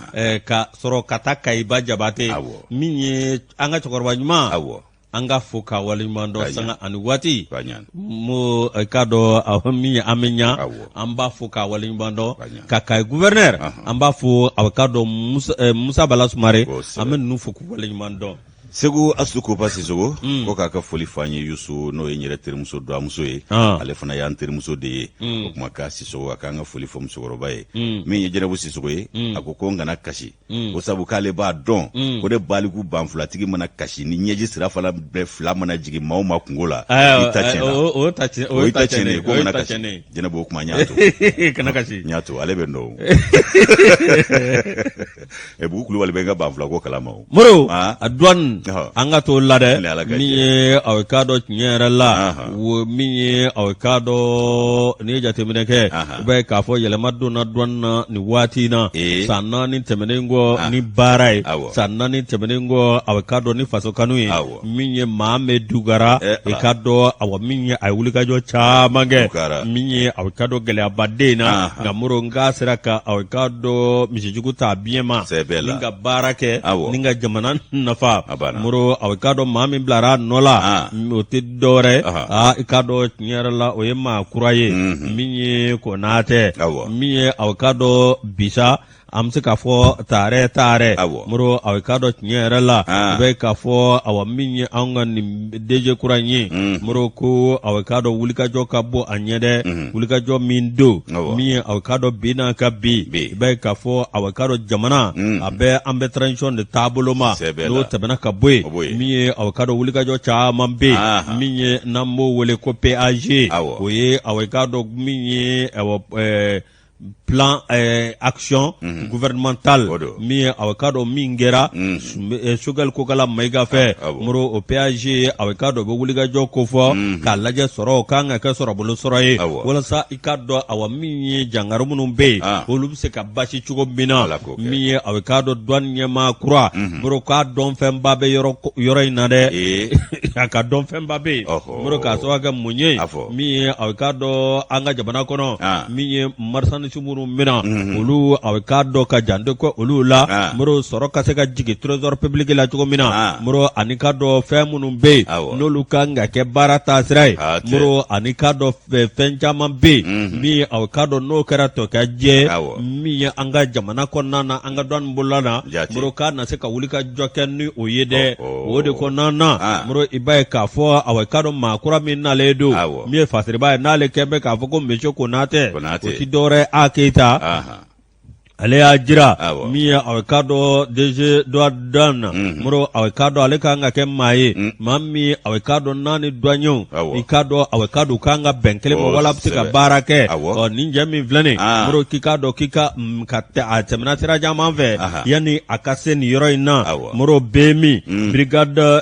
ka sɔrɔ ka taa Kayiba Jabate, min ye an ka cɛkɔrɔba ɲuman, an k'a fo k'a waleɲuman dɔn sanga ani waati. Mo k'a dɔn min ye an bɛ ɲa, an b'a fo k'a waleɲuman dɔn, ka Kayi gouverneur, an b'a fo, a k'a dɔn Musa Bala Sumare, an bɛ ninnu fo k'u waleɲuman dɔn. Segu Asu Kopa Sisogo ko k'a ka foli fɔ an ye Yusu, n'o ye n yɛrɛ terimuso dɔgɔmuso ye, ale fana y'an terimuso de ye. O kuma k'a Sisogo, a k'an ka foli fɔ musokɔrɔba ye. Min ye Jɛnɛbu Sisogo ye, a ko ko n kana kasi, ko sabu k'ale b'a dɔn ko ne baliku banfulatigi mana kasi ni ɲɛji sira fana bɛɛ fila mana jigin maaw ma kungo la, i ta tiɲɛna, o i ta tiɲɛnen, ko kana kasi. Jɛnɛbu, o kuma n y'a to. Kana kasi. N y'a to, ale bɛ n dɔn. Bugu Kulubali bɛ n ka banfula ko kalama o. Moro, a douane, an ka t'o la dɛ, min ye aw k'a dɔn tiɲɛ yɛrɛ la, min ye aw k'a dɔn n'i ye jateminɛ kɛ, i b'a ye k'a fɔ yɛlɛma donna douane na nin waati in na, san 4 tɛmɛnen kɔ ni baara ye, san 4 tɛmɛnen kɔ aw k'a dɔn ni faso kanu ye, min ye Mohamed Dugara, i k'a dɔn awa min ye a ye wulikajɔ caman kɛ, min ye aw k'a dɔn gɛlɛyaba den na, nka Moro n k'a sera ka aw k'a dɔn misijugu ta biɲɛ ma ni ka baara kɛ ni ka jamana nafa. Moro, aw k'a dɔn maa min bilara a nɔ la, o tɛ dɔwɛrɛ, aa i k'a dɔn tiɲɛ yɛrɛ la o ye maa kura ye, min ye Konatɛ, min ye aw k'a dɔn bisa an bɛ se k'a fɔ taarɛ taarɛ. Moro, aw k'a dɔn tiɲɛ yɛrɛ la, i bɛ k'a fɔ awa min ye anw ka nin DG kura in ye, Moro, ko aw k'a dɔn wulikajɔ ka bon a ɲɛ dɛ, wulikajɔ min don, min ye aw k'a dɔn bi n'a ka bi, i b'a ye k'a fɔ aw k'a dɔn jamana a bɛ an bɛ transition de taabolo ma, n'o tɛmɛna ka bɔ yen, min ye aw k'a dɔn wulikajɔ caman bɛ yen, min ye n'an b'o wele ko PAG, o ye aw k'a dɔn min ye awa Plan action gouvernementale min ye aw k'a dɔn min kɛra Choguel Kokalla Maïga fɛ Moro o PAG aw k'a dɔn bɛ wulikajɔ kofɔ k'a lajɛ sɔrɔ kan ka kɛ sɔrɔbolo sɔrɔ ye walasa i k'a dɔn awa min ye jangaro minnu bɛ yen olu bɛ se ka basi cogo min na min ye aw k'a dɔn douane ɲɛmaa kura Moro k'a dɔnfɛnba bɛ yɔrɔ in na dɛ a ka dɔnfɛnba bɛ yen Moro k'a sababu kɛ mun ye min ye aw k'a dɔn an ka jamana kɔnɔ min ye marchandise minnu minɛ olu aw k'a dɔn ka janto kɛ olu la Moro sɔrɔ ka se ka jigin trésor public la cogo min na Moro ani k'a dɔn fɛn minnu bɛ yen n'olu kan ka kɛ baara taasira ye Moro ani k'a dɔn fɛn caman bɛ yen min ye aw k'a dɔn n'o kɛra tɔ ka jɛ min ye an ka jamana kɔnɔna na an ka douane bolola na Moro k'a na se ka wuli ka jɔ kɛ ni o ye dɛ o de kɔnɔna na Moro i b'a ye k'a fɔ aw k'a dɔn maa kura min nalen don min ye fasiriba ye n'ale kɛlen bɛ k'a fɔ ko monsieur Konatɛ o ti dɔwɛrɛ a Keyita ale y'a jira min ye aw k'a dɔn DG douane na Moro aw k'a dɔn ale kan ka kɛ maa ye maa min aw k'a dɔn n'a ni douaniers i k'a dɔn aw k'a dɔn u kan ka bɛn kelen ma wala bɛ se ka baara kɛ ɔ nin jɛ min filɛ nin Moro k'i k'a dɔn k'i ka ka a tɛmɛna sira caman fɛ yanni a ka se nin yɔrɔ in na Moro bɛ min brigade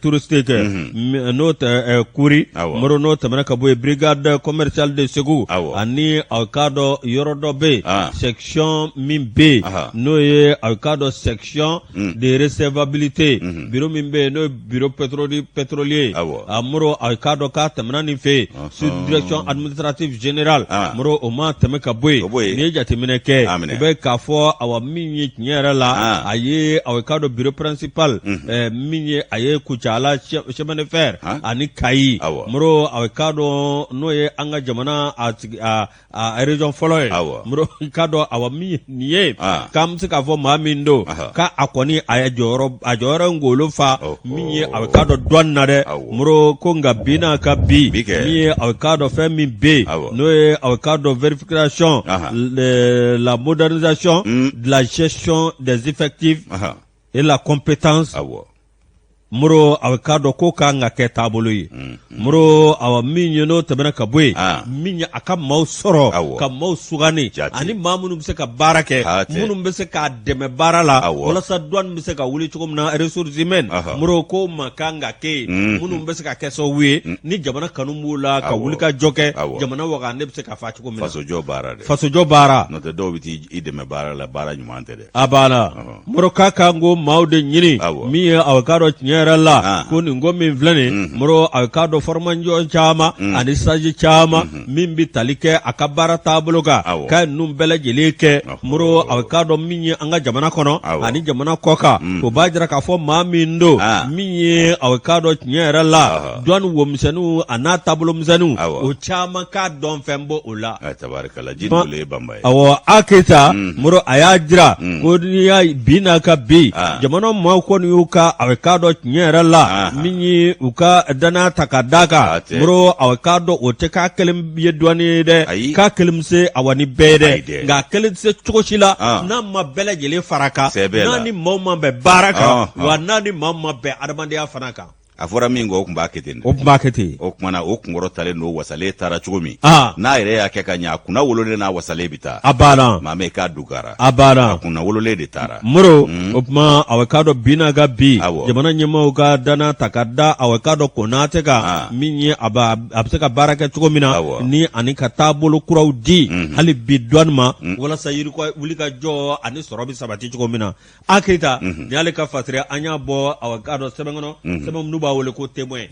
touristique n'o tɛ Kuri Moro n'o tɛmɛna ka bɔ yen brigade commerciale de Segu ani aw k'a dɔn yɔrɔ dɔ bɛ yen section min bɛ yen n'o ye aw k'a dɔn section de recevabilité bureau min bɛ yen n'o ye bureau pétrolier a Moro aw k'a dɔn k'a tɛmɛna nin fɛ yen sous direction administrative générale Moro o ma tɛmɛ ka bɔ yen n'i ye jateminɛ kɛ i bɛ k'a fɔ awa min ye tiɲɛ yɛrɛ la a ye aw k'a dɔn bureau principal min ye a ye Kucala chemin de fer ani Kayi Moro aw k'a dɔn n'o ye an ka jamana a a région fɔlɔ ye Moro i k'a dɔn awa min nin ye k'an bɛ se k'a fɔ maa min don k'a a kɔni a ye jɔyɔrɔ a jɔyɔrɔ in k'olu fa min ye a k'a dɔn douane na dɛ Moro ko nka bi n'a ka bi min ye a k'a dɔn fɛn min bɛ yen n'o ye a k'a dɔn vérification la modernisation de la gestion des effectifs et la compétence Moro a k'a dɔn ko k'an ka kɛ taabolo ye Moro awa min ye n'o tɛmɛna ka bɔ yen min ye a ka maaw sɔrɔ ka maaw sugandi ani maa minnu bɛ se ka baara kɛ minnu bɛ se k'a dɛmɛ baara la walasa douane bɛ se ka wuli cogo min na ressources humaines Moro ko ma kan ka kɛ yen minnu bɛ se ka kɛ sababu ye ni jamana kanu b'u la ka wuli ka jɔ kɛ jamana wagande bɛ se ka fa cogo min na fasojɔ baara dɛ fasojɔ baara n'o tɛ dɔw bɛ t'i dɛmɛ baara la baara ɲuman tɛ dɛ a banna Moro k'a kan ko maaw de ɲini min ye aw k'a dɔn tiɲɛ yɛrɛ la ko nin ko min filɛ nin Moro aw k'a dɔn formation caman ani stage caman min bɛ tali kɛ a ka baara taabolo kan k'a ye ninnu bɛɛ lajɛlen kɛ Moro aw k'a dɔn min ye an ka jamana kɔnɔ ani jamana kɔkan o b'a jira k'a fɔ maa min don min ye aw k'a dɔn tiɲɛ yɛrɛ la douane womisɛnninw a n'a taabolo misɛnninw o caman k'a dɔn fɛn bɔ o la Awɔ a Keyita Moro a y'a jira ko n'i y'a bi n'a ka bi jamana maaw kɔni y'u ka a k'a dɔn tiɲɛ yɛrɛ la min ye u ka danaya ta ka d'a kan Moro a k'a dɔn o tɛ k'a kelen ye douane ye dɛ k'a kelen bɛ se awa ni bɛɛ ye dɛ nka a kelen tɛ se cogo si la n'a ma bɛɛ lajɛlen fara kan n'a ni maaw ma bɛn baara kan wa n'a ni maaw ma bɛn adamadenya fana kan. A fɔra min kɔ o tun b'a kɛ ten o tun b'a kɛ ten o tuma na o kunkɔrɔtalen don wasalen taara cogo min n'a yɛrɛ y'a kɛ ka ɲɛ a kunnawololen n'a wasalen bɛ taa a banna maa min k'a dugara a banna a kunnawololen de taara Moro o tuma a k'a dɔn bi n'a ka bi jamana ɲɛmaaw ka danaya ta ka da a k'a dɔn Konatɛ kan min ye a bɛ se ka baara kɛ cogo min na ni ani ka taabolo kuraw di hali bi douane ma walasa yirikɔ wulikajɔ ani sɔrɔ bɛ sabati cogo min na A Keyita nin y'ale ka fasiri an y'a bɔ a k'a dɔn sɛbɛn kɔnɔ sɛbɛn minnu b'a wele ko Témoin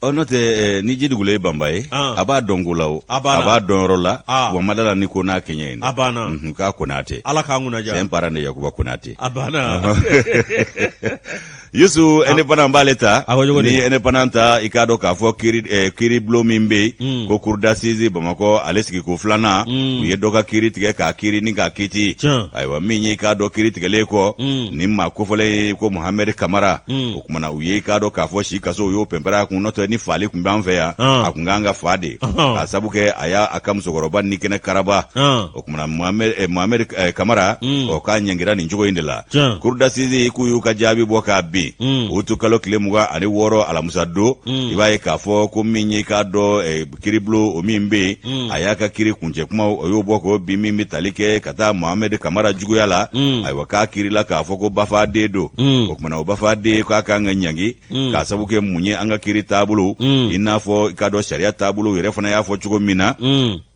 Ɔ n'o tɛ ni ji dugulen ye banba ye a b'a dɔn ko la o a b'a dɔn yɔrɔ la wa ma da la ni ko n'a kɛɲɛ ye a banna k'a Konatɛ Ala k'an kunna diya c'est un parent de Yakuba Konatɛ a banna Yusu Indépendant b'ale ta ni Indépendant ta i k'a dɔn k'a fɔ kiiribulon min bɛ yen ko cour d'assises Bamakɔ ale sigiko filanan u ye dɔ ka kiiri tigɛ k'a kiiri ni k'a kiiti ayiwa min ye i k'a dɔn kiiri tigɛlen kɔ nin maa kofɔlen ye ko Mohamɛdi Kamara o tuma na u ye i k'a dɔn k'a fɔ si kaso u y'o pɛnpɛrɛ a kun n'o tɛ ni faali tun b'an fɛ yan a tun kan ka fa de k'a sabu kɛ a y'a ka musokɔrɔba ni kɛnɛ karaba o tuma na Mohamɛdi Kamara o k'a ɲangira nin cogo in de la cour d'assises k'u y'u ka jaabi bɔ k'a bin. min, utu kalo tile 26, alamisa don, i b'a ye k'a fɔ ko min ye k'a dɔn kiribulon o min bɛ yen, a y'a ka kiri kuncɛ kuma, o y'o bɔ k'o bin min bɛ tali kɛ ka taa Mohamɛdi Kamara juguya la. Ayiwa, k'a kirila k'a fɔ ko bafaden don. O kumana, o bafaden, k'a kan ka ɲangi k'a sabu kɛ mun ye? An ka kiri taabolo, i n'a fɔ i k'a dɔn sariya taabolo yɛrɛ fana y'a fɔ cogo min na,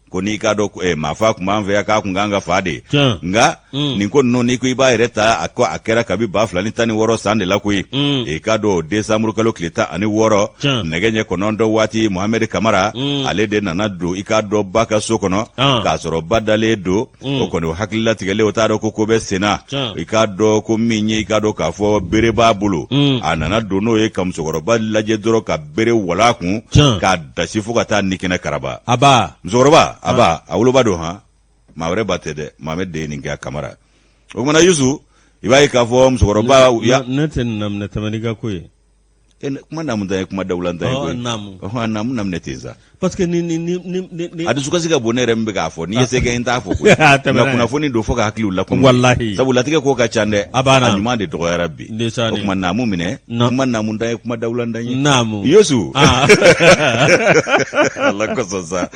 ko n'i k'a dɔn maafa tun b'an fɛ yan, k'a tun kan ka fa de. Nka nin ko ninnu, n'i ko i b'a yɛrɛ ta, a ko a kɛra kabi 2016 san de la koyi. I k'a dɔn desanburu kalo tile 16, nɛgɛ ɲɛ 9 waati, Mohamɛdi Kamara, ale de nana don i k'a dɔn ba ka so kɔnɔ, k'a sɔrɔ ba dalen don. O kɔni, o hakililatigɛlen, o t'a dɔn ko ko bɛ senna. I k'a dɔn ko min ye, i k'a dɔn k'a fɔ bere b'a bolo, a nana don n'o ye ka musokɔrɔba lajɛ dɔrɔn, ka bere wala kun k'a dasi fo ka taa ni kɛnɛ karaba. A ba, musokɔrɔba, a ba, a woloba don han, maa wɛrɛ ba tɛ dɛ. Mohamɛdi de ye nin kɛ Kamara. O kumana, Yusu, i b'a ye k'a fɔ musokɔrɔba ya ne tɛ nin naminɛ, tɛmɛ n'i ka ko ye. Kuma naamu ta ye kuma dawulan ta ye koyi. Naamu. Ɔhɔn, naamu naminɛ ten sa. Parce que ni ni ni ni ni A dusukasi ka bon ne yɛrɛ min bɛ k'a fɔ. N'i ye se kɛ, n t'a fɔ koyi. A tɛmɛna. Nka kunnafoni don fo ka hakiliw lakunu. Walahi. Sabu latigɛ ko ka ca dɛ. A banna. A ɲuman de dɔgɔyara bi. Ndeysaan. O tuma naamu minɛ. Kuma naamu dan ye kuma dawulan dan ye. Naamu. Yesu. Ah. Ala kosɔn sa.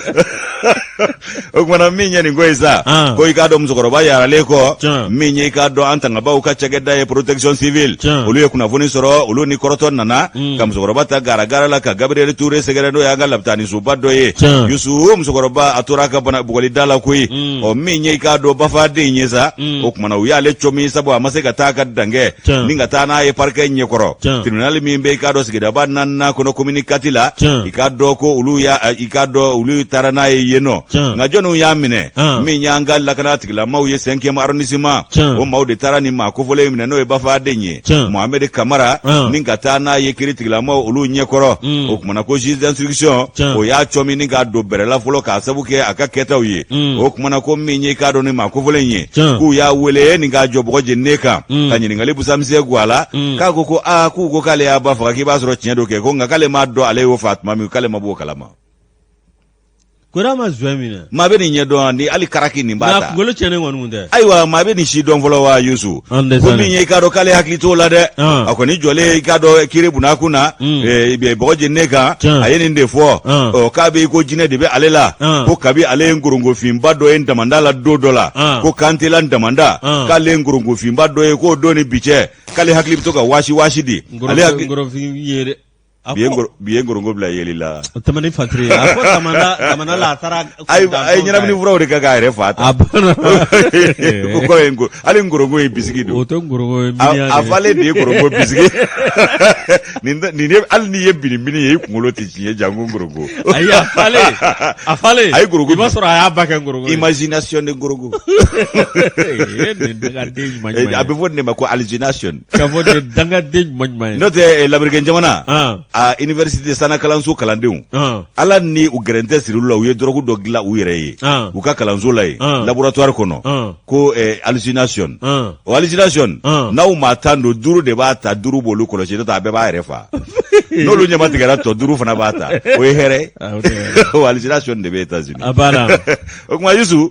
O kumana, min ye nin ko ye sa, Ah. ko i k'a dɔn musokɔrɔba yaralen kɔ, Tiɲɛ. min ye i k'a dɔn an tangabaw ka cakɛda ye, protection civile, Tiɲɛ. olu ye kunnafoni sɔrɔ, olu ni kɔrɔtɔ nana ka musokɔrɔba ta garagara la ka Gabriel Touré sɛgɛrɛ, n'o y'an ka lapitanisoba dɔ ye. Tiɲɛ. Yusu, musokɔrɔba, a tora a ka bana bugɔlida la koyi. Ɔ, min ye i k'a dɔn bafaden ye sa, o kumana u y'ale cɔmi, sabu a ma se ka taa ka dankɛ Tiɲɛ. ni ka taa n'a ye parquet ɲɛkɔrɔ, Tiɲɛ. tribunal min bɛ i k'a dɔn sigidaba naaninan kɔnɔ, commune quatre la. Tiɲɛ. I k'a dɔn ko olu y'a i k'a dɔn olu taara n'a ye yen nɔ. Tiɲɛ. Nka jɔnniw y'a minɛ? Ah. Min y'an ka lakana tigilamaw ye, cinquième arrondissement, Tiɲɛ. o maaw de taara nin maa kofɔlen in minɛ, n'o ye bafaden ye, Tiɲɛ. Mohamed Kamara, Ah. ni ka taa n'a ye kiri tigilamaw olu ɲɛkɔrɔ. O kumana ko juge d'instruction, Tiɲɛ. o y'a cɔmi ni k'a don bɛrɛ la fɔlɔ k'a sabu kɛ a ka kɛtaw ye. O kumana ko min ye i k'a dɔn nin maa kofɔlen in ye, Tiɲɛ. k'u y'a wele ni k'a jɔ bɔgɔ jeninen kan ka ɲininkali busamisɛn gu a la, k'a ko ko aa, k'u ko k'ale y'a ba faga, k'i b'a sɔrɔ tiɲɛ don kɛ, ko nka k'ale m'a dɔn ale y'o fa tuma min, k'ale ma b'o kalama. Kori ma zɔn minɛ. Maa bɛ nin ɲɛdɔn ni hali karaki nin b'a ta. Kunkolo tiɲɛnen kɔni kun tɛ. Ayiwa, maa bɛ nin si dɔn fɔlɔ wa, Yusu? Ko min ye i k'a dɔn k'ale hakili t'o la dɛ. A kɔni jɔlen i k'a dɔn kiri bunakun na, bɔgɔ jeninen kan, a ye nin de fɔ. Ɔ, k'a bɛ i ko jinɛ de bɛ ale la, ko kabi ale ye nkorongofinba dɔ ye damanda la don dɔ la, ko kantela damanda, k'ale ye nkorongofinba dɔ ye, k'o don ni bi cɛ, k'ale hakili bɛ to ka waasi waasi de. Ale hakili nkoronfin ye dɛ. Bi ye nkorongo bila yeli la. O tɛmɛ ni fatiri ye. A ko damanda damanda la, a taara. A ye ɲɛnamini furaw de kɛ k'a yɛrɛ fa ta. A banna. Ko kɔrɔ ye hali nkorongo ye bisigi don. O tɛ nkorongo ye. A falen de ye nkorongo bisigi. Nin ye hali n'i ye binibini ye, i kunkolo tɛ tiɲɛ janko nkorongo. Ayi, a falen. A falen. A ye nkorongo. I b'a sɔrɔ a y'a ba kɛ nkorongo ye. Imagination de nkorongo. Nin dangaden ɲuman ɲuman ye. A bɛ fɔ nin de ma ko hallucination. K'a fɔ nin ye dangaden ɲuman ɲuman ye. N'o tɛ Lamerikɛn jamana, a université sanna kalanso kalandenw, ala ni u gɛrɛntɛ siri la, u ye dɔrɔgu dɔ dilan u yɛrɛ ye u ka kalanso la yen, laboratoire kɔnɔ, ko hallucination. O hallucination, n'aw maa 10 don, duuru de b'a ta, duuru b'olu kɔlɔsi, n'o tɛ a bɛɛ b'a yɛrɛ fa. N'olu ɲɛma tigɛra, tɔ duuru fana b'a ta. O ye hɛrɛ ye. O hallucination de bɛ États-Unis. A banna. O tuma, Yusu,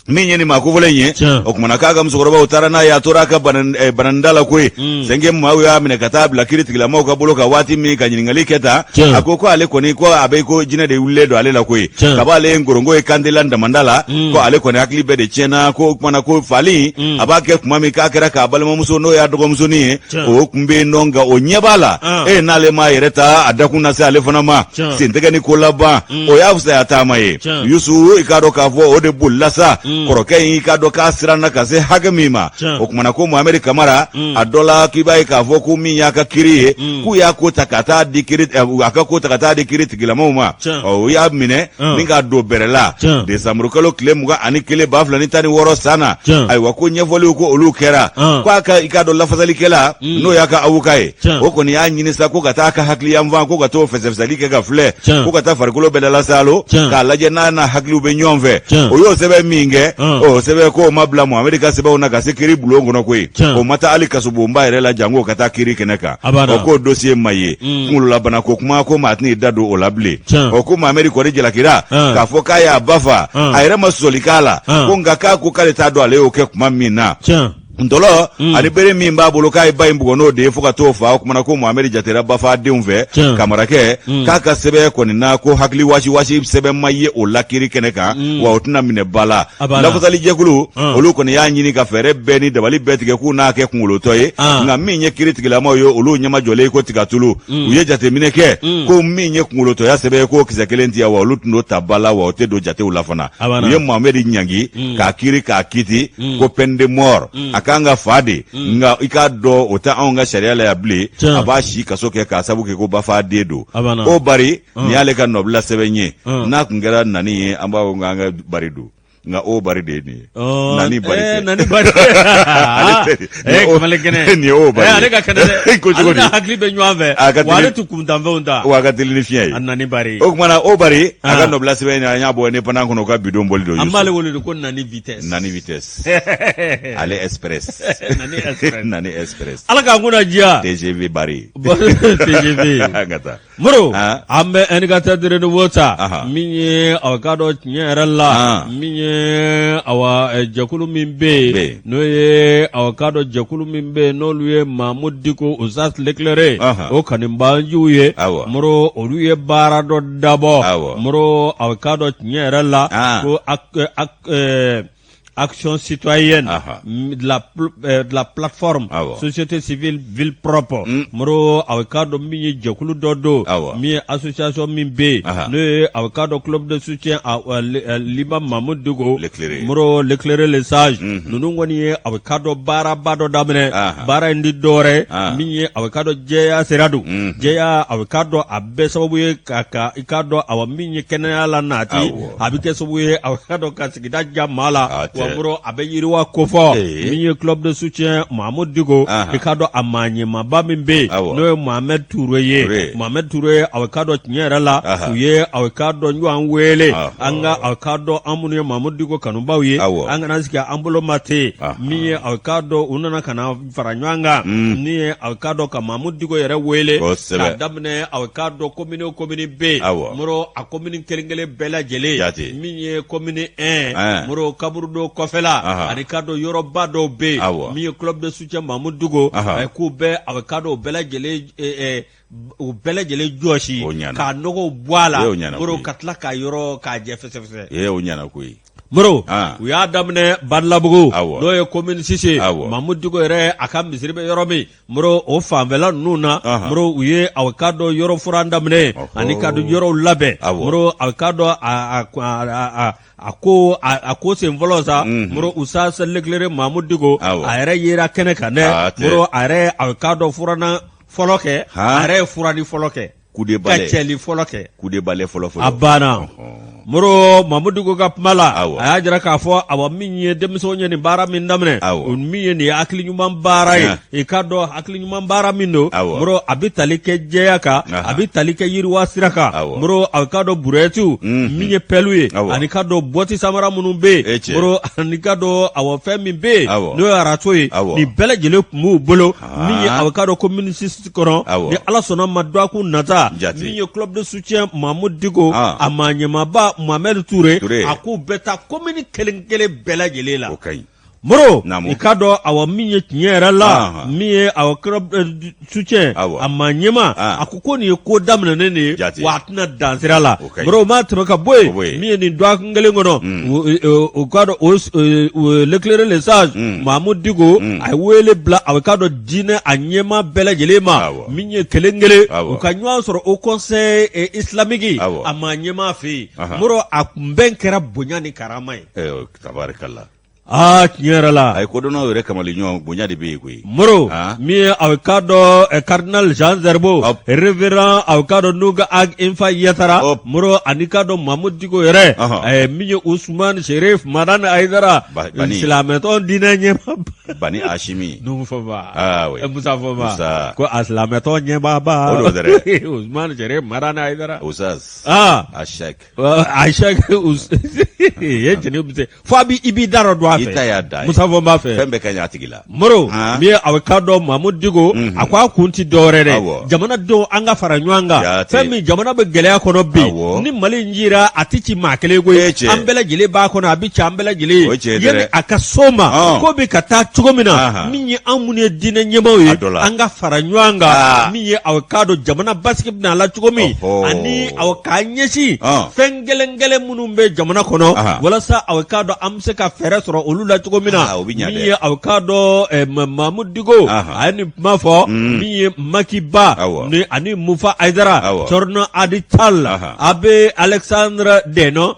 min ye nin maa kofɔlen ye, o kumana k'a ka musokɔrɔbaw taara n'a ye, a tora a ka bananida la koyi. Cinquième maaw y'a minɛ ka taa bila kiri tigilamaw ka bolo kan waati min, ka ɲininkali kɛ tan, a ko ko ale kɔni, ko a bɛ ko jinɛ de wulilen don ale la koyi, kab'ale ye nkorongo ye kantela damanda la, ko ale kɔni hakili bɛɛ de tiɲɛna, ko o kumana ko fali a b'a kɛ tuma min, k'a kɛra k'a balimamuso, n'o y'a dɔgɔmusonin ye, o tun bɛ yen nɔ, nka o ɲɛ b'a la e n'ale m'a yɛrɛ ta, a dakun na se ale fana ma, sentigɛ ni ko laban, o y'a fisaya taama ye. Yusu, i k'a dɔn k'a fɔ o de bolila sa. Kɔrɔkɛ in, i k'a dɔn k'a siranna ka se hakɛ min ma, o kumana ko Mohamɛdi Kamara, a dɔ la k'i b'a ye k'a fɔ ko min y'a ka kiri ye, k'u y'a ko ta ka taa di kiri a ka ko ta ka taa di kiri tigilamaw ma. Ɔ, u y'a minɛ ni k'a don bɛrɛ la desanburu kalo tile 21 2016 san na. Ayiwa, ko ɲɛfɔliw ko olu kɛra, ko a ka i k'a dɔn lafasalikɛla, n'o y'a ka avocat ye, o kɔni y'a ɲini sa ko ka taa a ka hakili yanfan, ko ka t'o fɛsɛfɛsɛli kɛ ka filɛ, ko ka taa farikolo bɛɛ dalasaalo k'a lajɛ n'a n'a hakiliw bɛ ɲɔgɔn fɛ. O y'o sɛbɛn min kɛ, o sɛbɛn k'o ma bila Mohamɛdi ka sɛbɛnw na ka se kiri bulon kɔnɔ koyi. O ma taa hali kasobonba yɛrɛ la janko ka taa kiri kɛnɛ kan. O k'o dossier ma ye. Kunkololabana ko kuma, ko maa tɛn'i da don o la bilen. O ko Mohamɛdi kɔni jalakira k'a fɔ k'a y'a ba fa, a yɛrɛ ma sɔsɔli k'a la, ko nka k'a ko k'ale t'a dɔn ale y'o kɛ tuma min na. Ntɔlɔ ani bere min b'a bolo k'a ye ba in bugɔ n'o de ye fo ka t'o fa o kumana ko Mohamɛdi jatera bafadenw fɛ kamarakɛ k'a ka sɛbɛn kɔni na ko hakili wasiwasi sɛbɛn ma ye o la kiri kɛnɛ kan wa o tɛna minɛ ba la lafasalijɛkulu olu kɔni y'a ɲini ka fɛɛrɛ bɛɛ ni dabali bɛɛ tigɛ k'u n'a kɛ kunkolotɔ ye nka min ye kiri tigilamaw ye olu ɲɛmajɔlen ko tigatulu u ye jateminɛ kɛ ko min ye kunkolotɔya sɛbɛn ye k'o kisɛ kelen tɛ yan wa olu tun t'o ta ba la wa o tɛ don jatew la fana u ye Mohamɛdi ɲangi k'a kiri k'a kiti ko peine de mort a kan ka fa de nka i k'a dɔn o tɛ anw ka sariya la yan bilen a b'a si kaso kɛ k'a sabu kɛ ko bafaden don o bari nin y'ale ka nɔbila sɛbɛn ye n'a tun kɛra nani ye an b'a fɔ k'an ka bari don nka o bari de ye nin ye nani bari tɛ nani bari kamalen kɛnɛ nin ye o bari ale ka kɛnɛ dɛ ko cogo di ale hakili bɛ ɲɔgɔn fɛ a ka wa ale tɛ kuntanfɛnw ta wa a ka teli ni fiɲɛ ye a nani bari o tuma na o bari a ka nɔbila sɛbɛn in an y'a bɔ Indépendant kɔnɔ u ka bidon bɔli don an b'ale wele de ko nani vitesse nani vitesse ale express nani express nani express ala k'an kunna diya TGV bari TGV an ka taa Moro an bɛ Indicateur du Renouveau ta min ye aw k'a dɔn tiɲɛ yɛrɛ la min ye awa jɛkulu min bɛ yen n'o ye aw k'a dɔn jɛkulu min bɛ yen n'olu ye Mamudu Diko Usas L'éclairé o kanubaanjiw ye Moro olu ye baara dɔ dabɔ Moro aw k'a dɔn tiɲɛ yɛrɛ la ko Action citoyenne de la, de la plateforme société civile ville propre Moro aw k'a dɔn min ye jɛkulu dɔ don min ye association min bɛ yen n'o ye aw k'a dɔn club de soutien à l'imam Mahmoud Dicko Moro l'éclairé le sage ninnu kɔni ye aw k'a dɔn baaraba dɔ daminɛ baara in tɛ dɔwɛrɛ min ye aw k'a dɔn jɛya sira don jɛya aw k'a dɔn a bɛ sababu ye ka i k'a dɔn awa min ye kɛnɛya la nati a bɛ kɛ sababu ye aw k'a dɔn ka sigida diya maa la wa Moro a bɛ yiriwa kofɔ min ye club de soutien Mamudu Diko i k'a dɔn a maa ɲɛmaaba min bɛ yen n'o ye Mohamed Ture ye Mohamed Ture aw k'a dɔn tiɲɛ yɛrɛ la u ye aw k'a dɔn ɲɔgɔn wele an ka aw k'a dɔn an minnu ye Mamudu Diko kanubaw ye an kana sigi an bolo ma ten min ye aw k'a dɔn u nana ka na fara ɲɔgɔn kan min ye aw k'a dɔn ka Mamudu Diko yɛrɛ wele k'a daminɛ aw k'a dɔn commune o commune bɛ yen Moro a commune kelen kelen bɛɛ lajɛlen min ye commune 1 Moro kaburudo kɔfɛla ani k'a dɔn yɔrɔba dɔw bɛ yen min ye club de soutien Mamudu Diko k'u bɛ aw k'a dɔn u bɛɛ lajɛlen jɔsi k'a nɔgɔw bɔ a la Moro ka tila k'a yɔrɔ k'a jɛ fɛsɛfɛsɛ o ɲɛna koyi Moro u y'a daminɛ Badalabugu n'o ye commune 6 ye Mamudu Diko yɛrɛ a ka misiri bɛ yɔrɔ min Moro o fanfɛla ninnu na Moro u ye aw k'a dɔn yɔrɔ furan daminɛ ani k'a dɔn yɔrɔw labɛn Moro aw k'a dɔn a ko sen fɔlɔ sa Moro Usas l'éclairé Mamudu Diko a yɛrɛ yera kɛnɛ kan dɛ Moro a yɛrɛ aw k'a dɔn furanna fɔlɔ kɛ a yɛrɛ ye furanni fɔlɔ kɛ coup de balai ka cɛli fɔlɔ kɛ coup de balai fɔlɔ fɔlɔ a banna Moro Mamudu Diko ka kuma la a y'a jira k'a fɔ awa min ye denmisɛnw ye nin baara min daminɛ o min ye nin ye hakili ɲuman baara ye i k'a dɔn hakili ɲuman baara min don Moro a bɛ tali kɛ jɛya kan a bɛ tali kɛ yiriwa sira kan Moro a k'a dɔn burɛtiw min ye pɛliw ye ani k'a dɔn bɔti samara minnu bɛ yen Moro ani k'a dɔn awa fɛn min bɛ yen n'o ye arato ye nin bɛɛ lajɛlen tun b'u bolo min ye aw k'a dɔn commune 6 kɔnɔ ni Ala sɔnna ma dɔgɔkun nata min ye club de soutien Mamudu Diko a maa ɲɛmaaba Mohamed Ture a k'u bɛ taa commune kelen kelen bɛɛ lajɛlen la Moro i k'a dɔn awa min ye tiɲɛ yɛrɛ la min ye awa club de soutien a maa ɲɛmaa a ko ko nin ye ko daminɛnen de ye wa a tɛna dan sira la Moro o ma tɛmɛ ka bɔ yen min ye nin dɔgɔkun kelen kɔnɔ u k'a dɔn o l'éclairé le sage Mamudu Diko a ye wele bila a k'a dɔn diinɛ a ɲɛmaa bɛɛ lajɛlen ma min ye kelen kelen u ka ɲɔgɔn sɔrɔ haut conseil islamique a maa ɲɛmaa fɛ yen Moro a kunbɛn kɛra bonya ni karama ye. Tabarikala. Aa tiɲɛ yɛrɛ la a ye kodɔnnaw yɛrɛ kamalen ɲɔgɔn bonya de bɛ yen koyi Moro min ye aw k'a dɔn cardinal Jean Zerbo révérend aw k'a dɔn Nouga Ag Infa Yatara Moro ani k'a dɔn Mamudu Diko yɛrɛ min ye Usumani Serif Madani Ayidara silamɛtɔn diinɛ ɲɛmaa Bani Asimi Nuhu Fɔnba Musa Fɔnba ko a silamɛtɔn ɲɛmaaba Usumani Serif Madani Ayidara Usaz a Sɛk ye jɛnɛ bɛ fo a b'i da dɔ don b'a I fɛ ta y'a dan ye. Musa fɔ n b'a fɛ Fɛn bɛɛ ka ɲi a tigi la. Moro Han. min ye aw k'a dɔn Mamudu Diko a ko a kun tɛ dɔwɛrɛ dɛ Awɔ. jamanadenw an ka fara ɲɔgɔn kan Jaati. fɛn min jamana bɛ gɛlɛya kɔnɔ bi Awɔ. ni Mali in cira a tɛ ci maa kelen koyi E cɛ. an bɛɛ lajɛlen b'a kɔnɔ a bɛ ci an bɛɛ lajɛlen O ye tiɲɛ ye yanni dɛ. a ka s'o ma Ɔn. ko bɛ ka taa cogo min na Ahan. min ye an minnu ye diinɛ ɲɛmaaw ye A dɔ la. an ka fara ɲɔgɔn kan Aa. min ye aw k'a dɔn jamana basigi bɛna a la cogo min Ɔhɔ. ani aw k'an ɲɛsin Ɔn. fɛn gɛlɛn gɛlɛn minnu bɛ jamana kɔnɔ Ahan. walasa aw k'a dɔn an bɛ se ka fɛɛrɛ sɔrɔ olu la cogo min na Ah, o bɛ ɲa min dɛ. ye aw k'a dɔn Mamudu Diko Ahan. a ye nin kuma fɔ min ye Maki Ba Awɔ. ni ani Mufa Ayidara Awɔ. Thierno Adi Tall Ahan. Abbé Alexandre Deno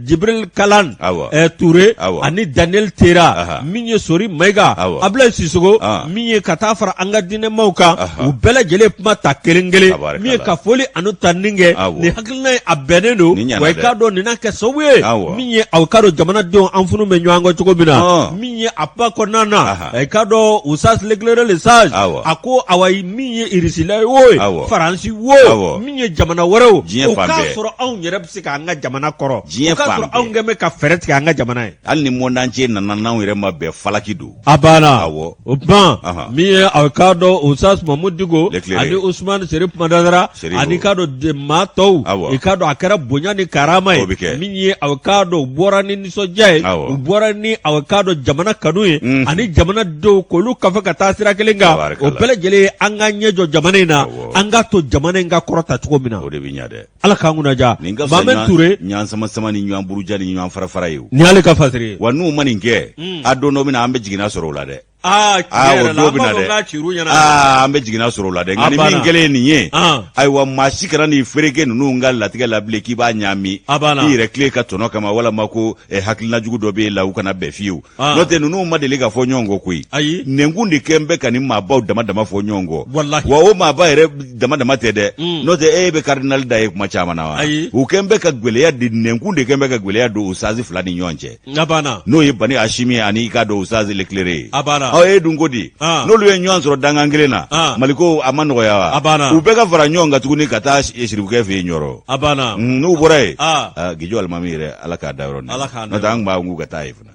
Jibril Kalan Awɔ. Touré Awɔ. ani Daniel Tera Ahan. min ye Sori Mayiga Awɔ. Abulayi Sisoko Ah. min ye ka taa fara an ka diinɛmaw kan Ahan. u bɛɛ lajɛlen kuma ta kelen kelen Tabaarikala. min ye ka foli ani tanuni kɛ Awɔ. nin hakilina in a bɛnnen don Nin ɲana wa i dɛ. k'a dɔn nin na kɛ sababu ye Awɔ. min ye aw k'a dɔn jamanadenw an funu bɛ ɲɔgɔn kɔ cogo min na Ɔn. min ye a kuma kɔnɔna na Aha. i k'a dɔn Oustaz l'éclairé le sage Awɔ. a ko awa min ye Irisila ye o ye Awɔ. Faransi wo Awɔ. min ye jamana wɛrɛw Diɲɛ o fan k'a bɛɛ. sɔrɔ anw yɛrɛ bɛ se k'an ka jamana kɔrɔ Diɲɛ o k'a fan sɔrɔ bɛɛ. anw kɛn bɛ ka fɛɛrɛ tigɛ an ka jamana ye Hali ni monde entier nana n'anw yɛrɛ ma bɛn falaki don. A banna Awɔ. o kuma Ahan. min ye aw k'a dɔn Oustaz Mamudu Diko L'éclairé. ani Usumani Serif Madara Serif. ani k'a dɔn maa tɔw Awɔ. i k'a dɔn a kɛra bonya ni karama ye O bɛ kɛ. min ye aw k'a dɔn u bɔra ni nisɔndiya ye Awɔ. u bɔra ni aw k'a dɔn jamana kanu ye Mhm. ani jamanadenw k'olu kafa ka taa sira kelen kan Tabaarikala. o bɛɛ lajɛlen ye an ka ɲɛ jɔ jamana in na Awɔ. an k'a to jamana in ka kɔrɔta cogo min na O de bɛ ɲa dɛ. Ala k'an kunna diya Nin ka fisa Mohamed Ture ɲɔgɔn sama sama ni ɲɔgɔn buruja ni ɲɔgɔn fara fara ye o. nin y'ale ka fasiri ye Wa n'u ma nin kɛ, a don dɔ bɛ na an bɛ jiginna sɔrɔ o la dɛ. aa tiɲɛ Aa o yɛrɛ la don an bɛ b'a na fɔ dɛ. k'a cir'u ɲɛna Aa an bɛ jiginna sɔrɔ o la dɛ. Nka A ni min banna. kɛlen ye nin ye, An. ayiwa maa si kana n'i fereke ninnu ka latigɛ la bilen k'i b'a ɲaami. A banna. I yɛrɛ tile ka tɔnɔ kama walama ko hakilina jugu dɔ b'e la u kana bɛn fiyewu. Ah. N'o tɛ ninnu ma deli ka fɔ ɲɔgɔn kɔ koyi. Ayi. Nɛnkun de kɛn bɛ ka nin maabaw dama dama fɔ ɲɔgɔn kɔ. Walahi. Wa o maaba yɛrɛ dama dama tɛ dɛ. N'o tɛ e bɛ cardinal da ye kuma caman na wa. Ayi. U kɛn bɛ ka gwɛlɛya di nɛnkun de kɛn bɛ ka gwɛlɛya don Oustaz fila ni ɲɔgɔn cɛ. A banna. N'o ye Bani Asimi ye ani i k'a dɔn Oustaz l'éclairé ye. A banna. Ɔ e dun ko di. Ah. N'olu ye ɲɔgɔn sɔrɔ dankan kelen na. Ah. Maliko a ma nɔgɔya wa. A banna. U bɛɛ ka fara ɲɔgɔn kan tuguni ka taa Sirifukɛ fɛ yen Ɲɔrɔ. A banna. N'u bɔra yen. Ah. Ah, Gijo alimami yɛrɛ Ala k'a da yɔrɔ nɛɛma. Ala k'a N'o tɛ an tun b'a k'u ka taa yen fana.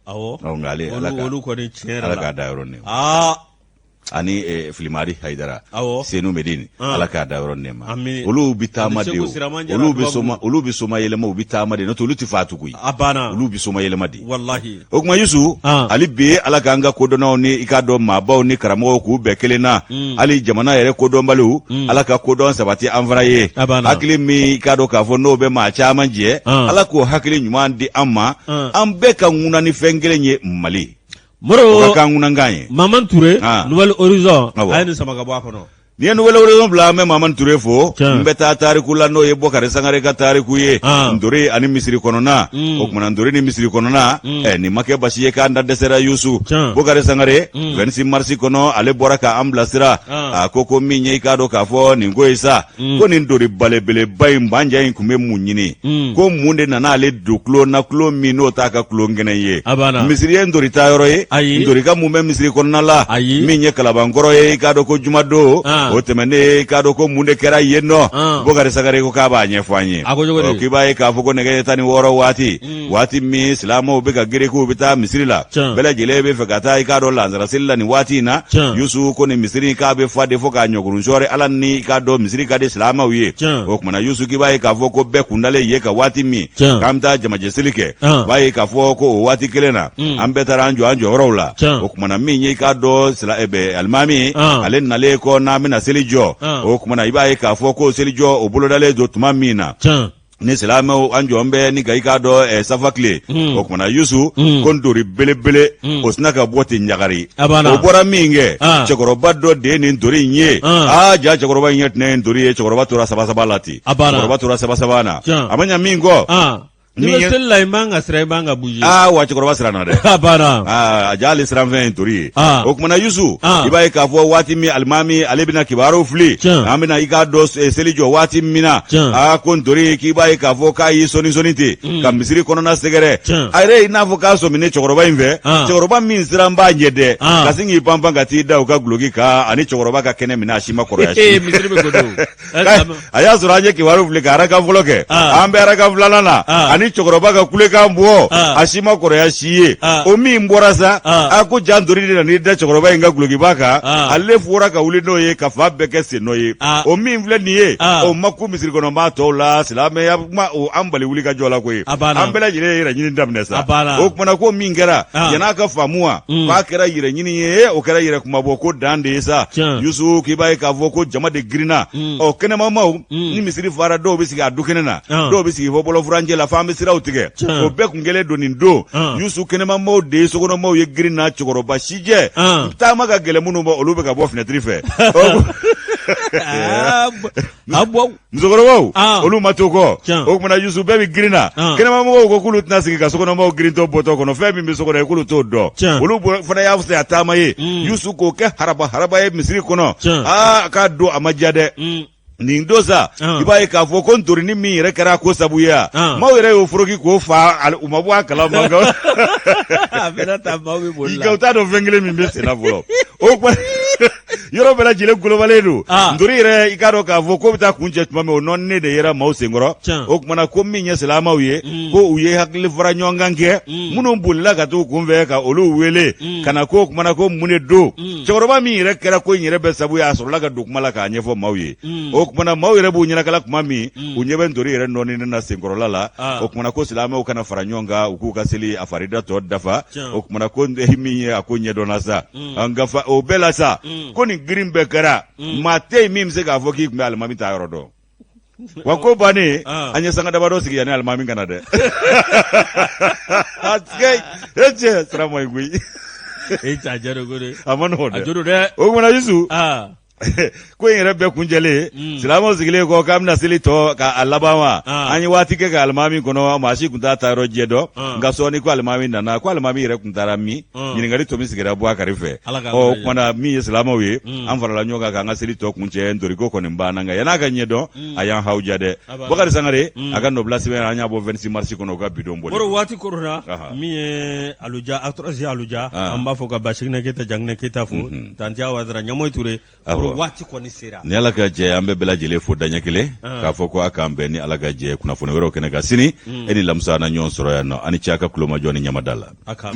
Awɔ. Ɔ, nka ale Ala ka Olu kɔni tiɲɛ yɛrɛ Ala la. k'a da yɔrɔ nɛɛma. Aa. Ani Filimadi Hayidara. Awɔ. Senu Medini. Ah. Ala k'a da yɔrɔ nɛɛma. Ami. Olu bɛ taama Ani de o. Segu Siraman Jara Olu bɛ tubabu. soma olu bɛ soma yɛlɛma u bɛ taama de n'o tɛ olu tɛ faatu koyi. A banna. Olu bɛ soma yɛlɛma de. Walahi. O tuma Yusu Ah. hali bi Ala k'an ka kodɔnnaw ni i k'a dɔn maabaw ni karamɔgɔw k'u bɛɛ kelen na hali jamana yɛrɛ kodɔnbaliw Ala ka kodɔn sabati an fana ye A banna. hakili min i k'a dɔn k'a fɔ n'o bɛ maa caman jɛ Ah. Ala k'o hakili ɲuman di an ma Ah. an bɛɛ ka ŋuna ni fɛn kelen ye Mali o Moro ka k'an ŋunankan ye Maman Ture Ah. Nouvel Horizon Awɔ. a ye nin sama ka bɔ a kɔnɔ. N'i ye Nouvel Horizon bila an bɛ Maman Ture fo Tiɲɛ. n bɛ taa tariku la n'o ye Bɔkari Sangare ka tariku ye Ah. Ntori ani misiri kɔnɔna o kumana Ntori ni misiri kɔnɔna nin ma kɛ basi ye k'an da dɛsɛra Yusu Tiɲɛ. Bɔkari Sangare 26 mars kɔnɔ ale bɔra k'an bilasira Ah. a ko min ye i k'a dɔn k'a fɔ nin ko ye sa ko nin ntori belebeleba in banja in tun bɛ mun ɲini ko mun de nana ale don tulon na tulon min n'o t'a ka tulon kɛnɛ ye A banna. misiri ye ntori taayɔrɔ ye Ayi. ntori ka mun bɛ misiri kɔnɔna la Ayi. min ye kalabankɔrɔ ye i k'a dɔn ko jumadon Ah. o tɛmɛnen i k'a dɔn ko mun de kɛra yen nɔ Ah. Bokari Sagare ko k'a b'a ɲɛfɔ an ye A ko cogo di? Ɔ, k'i b'a ye k'a fɔ ko nɛgɛ ɲɛ 16 waati waati min silamɛw bɛ ka gere k'u bɛ taa misiri la Tiɲɛ. bɛɛ lajɛlen bɛ fɛ ka taa i k'a dɔn lansara seli la nin waati in na Tiɲɛ. Yusu ko nin misiri in k'a bɛ fa de fo k'a ɲɔkurun sɔɔri Ala ni i k'a dɔn misiri ka di silamɛw ye Tiɲɛ. o kumana Yusu k'i b'a ye k'a fɔ ko bɛɛ kundalen ye ka waati min Tiɲɛ. k'an bɛ taa jamajɛ seli kɛ Ah. b'a ye k'a fɔ ko o waati kelen na an bɛɛ taara an jɔ an jɔyɔrɔw la Tiɲɛ. o kumana min ye i k'a dɔn alimami Ah. ale nalen kɔ n'an bɛna seli jɔ Ah. o kumana i b'a ye k'a fɔ ko seli jɔ o bolodalen don tuma min na Tiɲɛ. ni silamɛw an jɔn bɛ ni ka i k'a dɔn safa tile o kumana Yusu ko ntori belebele o sina ka bɔ ten ɲagari A banna. o bɔra min kɛ Ah. cɛkɔrɔba dɔ de ye nin ntori in ye Ah. aa ja cɛkɔrɔba in ɲɛ tɛnɛ ye ntori ye cɛkɔrɔba tora saba saba la ten A banna. cɛkɔrɔba tora saba saba na Tiɲɛ. a ma ɲa min kɔ Ah. N'i Min bɛ ye seli la i man ka siran i man ka bouger. aa wa cɛkɔrɔba siranna dɛ A banna. aa a ja ale siranfɛn ye ntori ye Ah. o kumana Yusu Ah. i b'a ye k'a fɔ waati min alimami ale bɛna kibaru fili Tiɲɛ. an bɛna i k'a dɔn seli jɔ waati min na Tiɲɛ. aa ko ntori k'i b'a ye k'a fɔ k'a y'i sɔni sɔni ten ka misiri kɔnɔna sɛgɛrɛ Tiɲɛ. a yɛrɛ i n'a fɔ k'a sɔminen cɛkɔrɔba in fɛ Ah. cɛkɔrɔba min siran b'a ɲɛ dɛ Ah. ka sin k'i panpan ka t'i da u ka guloki kan ani cɛkɔrɔba ka kɛnɛ minɛ a si ma kɔrɔya Ee si misiri bɛ ko don. a y'a sɔrɔ an ye kibaru fili ka arakan fɔlɔ kɛ Ah. an bɛ arakan filanan na Ah. ani ntori cɛkɔrɔba ka kulekan bɔ, a si ma kɔrɔya si ye. O min bɔra sa, a ko ja ntori de nan'i da cɛkɔrɔba in ka gulokiba kan, ale fɔra ka wuli n'o ye ka fan bɛɛ kɛ sennɔ ye. O min filɛ nin ye, o ma kun misiri kɔnɔ maa tɔw la. Silamɛya kuma o an bali wuli ka jɔ la koyi. An bɛɛ lajɛlen ye yɛrɛ ɲini daminɛ sa. O kumana ko min kɛra, yan'a ka faamu wa k'a kɛra yɛrɛ ɲini ye, o kɛra yɛrɛ kumabɔ ko dan de ye sa. Yusu, k'i b'a ye k'a fɔ ko jama de girinna. Ɔ, kɛnɛmamaw ni misiri fara, dɔw bɛ sigi a dukɛnɛ na, dɔw bɛ sigi fɔ bɔlɔfurancɛ la, f'an bɛ siraw tigɛ. O bɛɛ kun kɛlen don nin don. Yusu, kɛnɛmamaw de ye sokɔnɔmaw ye girin na. Cɛkɔrɔba sijɛ, taama ka gɛlɛn minnu ma, olu bɛ ka bɔ finɛtiri fɛ. Musokɔrɔbaw, olu ma to kɔ. O kumana Yusu, bɛɛ bɛ girin na. Kɛnɛmamɔgɔw ko k'olu tɛna sigi ka sokɔnɔmaw girintɔ bɔtɔ kɔnɔ, fɛn min bɛ so kɔnɔ k'olu t'o dɔn. Olu fana y'a fisaya taama ye, Yusu, k'o kɛ haraba haraba ye misiri kɔnɔ. Aa, k'a don a ma diya dɛ. Nin don sa, i b'a ye k'a fɔ ko ntorini min yɛrɛ kɛra ko sabu ye, a maaw yɛrɛ y'o foroki k'o fa, u ma bɔ a kalama. U t'a dɔn fɛn kelen min bɛ senna fɔlɔ. O yɔrɔ bɛɛ lajɛlen golobalen don. Ntori yɛrɛ, i k'a dɔn k'a fɔ ko bɛ taa kuncɛ tuma min, o nɔɔninen de yera maaw senkɔrɔ. O kumana ko min ye silamɛw ye, ko u ye hakili fara ɲɔgɔn kan kɛ, minnu bolila ka t'u kunfɛ ka olu wele ka na. Ko o kumana ko mun de don? Cɛkɔrɔba min yɛrɛ kɛra ko in yɛrɛ bɛɛ sabu ye, a sɔrɔla ka don kuma la k'a ɲɛfɔ maaw ye. O kumana maaw yɛrɛ b'u ɲɛnakala tuma min, u ɲɛ bɛ ntori yɛrɛ nɔɔninen na senkɔrɔla la. O kumana ko silamɛw kana fara ɲɔgɔn kan, u k'u ka seli a farida tɔ dafa. O kumana ko min ye a ko ɲɛdɔnna sa, nka o bɛɛ la sa, ko nin girin bɛɛ kɛra, maa tɛ yen min bɛ se k'a fɔ k'i tun bɛ alimami ta yɔrɔ dɔn. Wa ko bannen, an ye sanga dabadɔ sigi yanni alimami ka na dɛ. E cɛ, sira ma ɲi koyi. E cɛ, a ko dɛ, a ma nɔgɔn dɛ. Dɛ, o kumana Yusu, ko in yɛrɛ bɛɛ kuncɛlen, silamɛw sigilen kɔ k'an bɛna seli tɔ k'a laban wa, an ye waati kɛ ka alimami kɔnɔ, maa si tun t'a ta yɔrɔ jɛ dɔn. Nka sɔɔni ko alimami nana, ko alimami yɛrɛ tun taara min? Ɲininkali tomi sigira Bubakari fɛ. Ɔ, o kumana min ye silamɛw ye, an farala ɲɔgɔn kan k'an ka seli tɔ kuncɛ. Ntoriko kɔni banna, nka yan'a ka ɲɛdɔn, a y'an hawuja dɛ. Bakari Sangare a ka nɔbila sɛbɛn, an y'a bɔ 26 mars kɔnɔ, u ka bidon bɔli. Moro, waati korona, min ye Aluja, Atrɔsi Aluja, an b'a fɔ ka Basiginɛ Keyita, Janginɛ Keyita fo, Tanti Awa Dara, Ɲamoyi Ture. Moro, waati kɔni sera. Ni Ala ka jɛ, an bɛ bɛɛ lajɛlen fo daɲɛ kelen k'a fɔ ko a k'an bɛn ni Ala ka jɛ kunnafoni wɛrɛw kɛnɛ kan sini. E ni Lamusa na ɲɔgɔn sɔrɔ yan nɔ. A ni ce a ka kulomajɔ ni ɲamada la. A k'an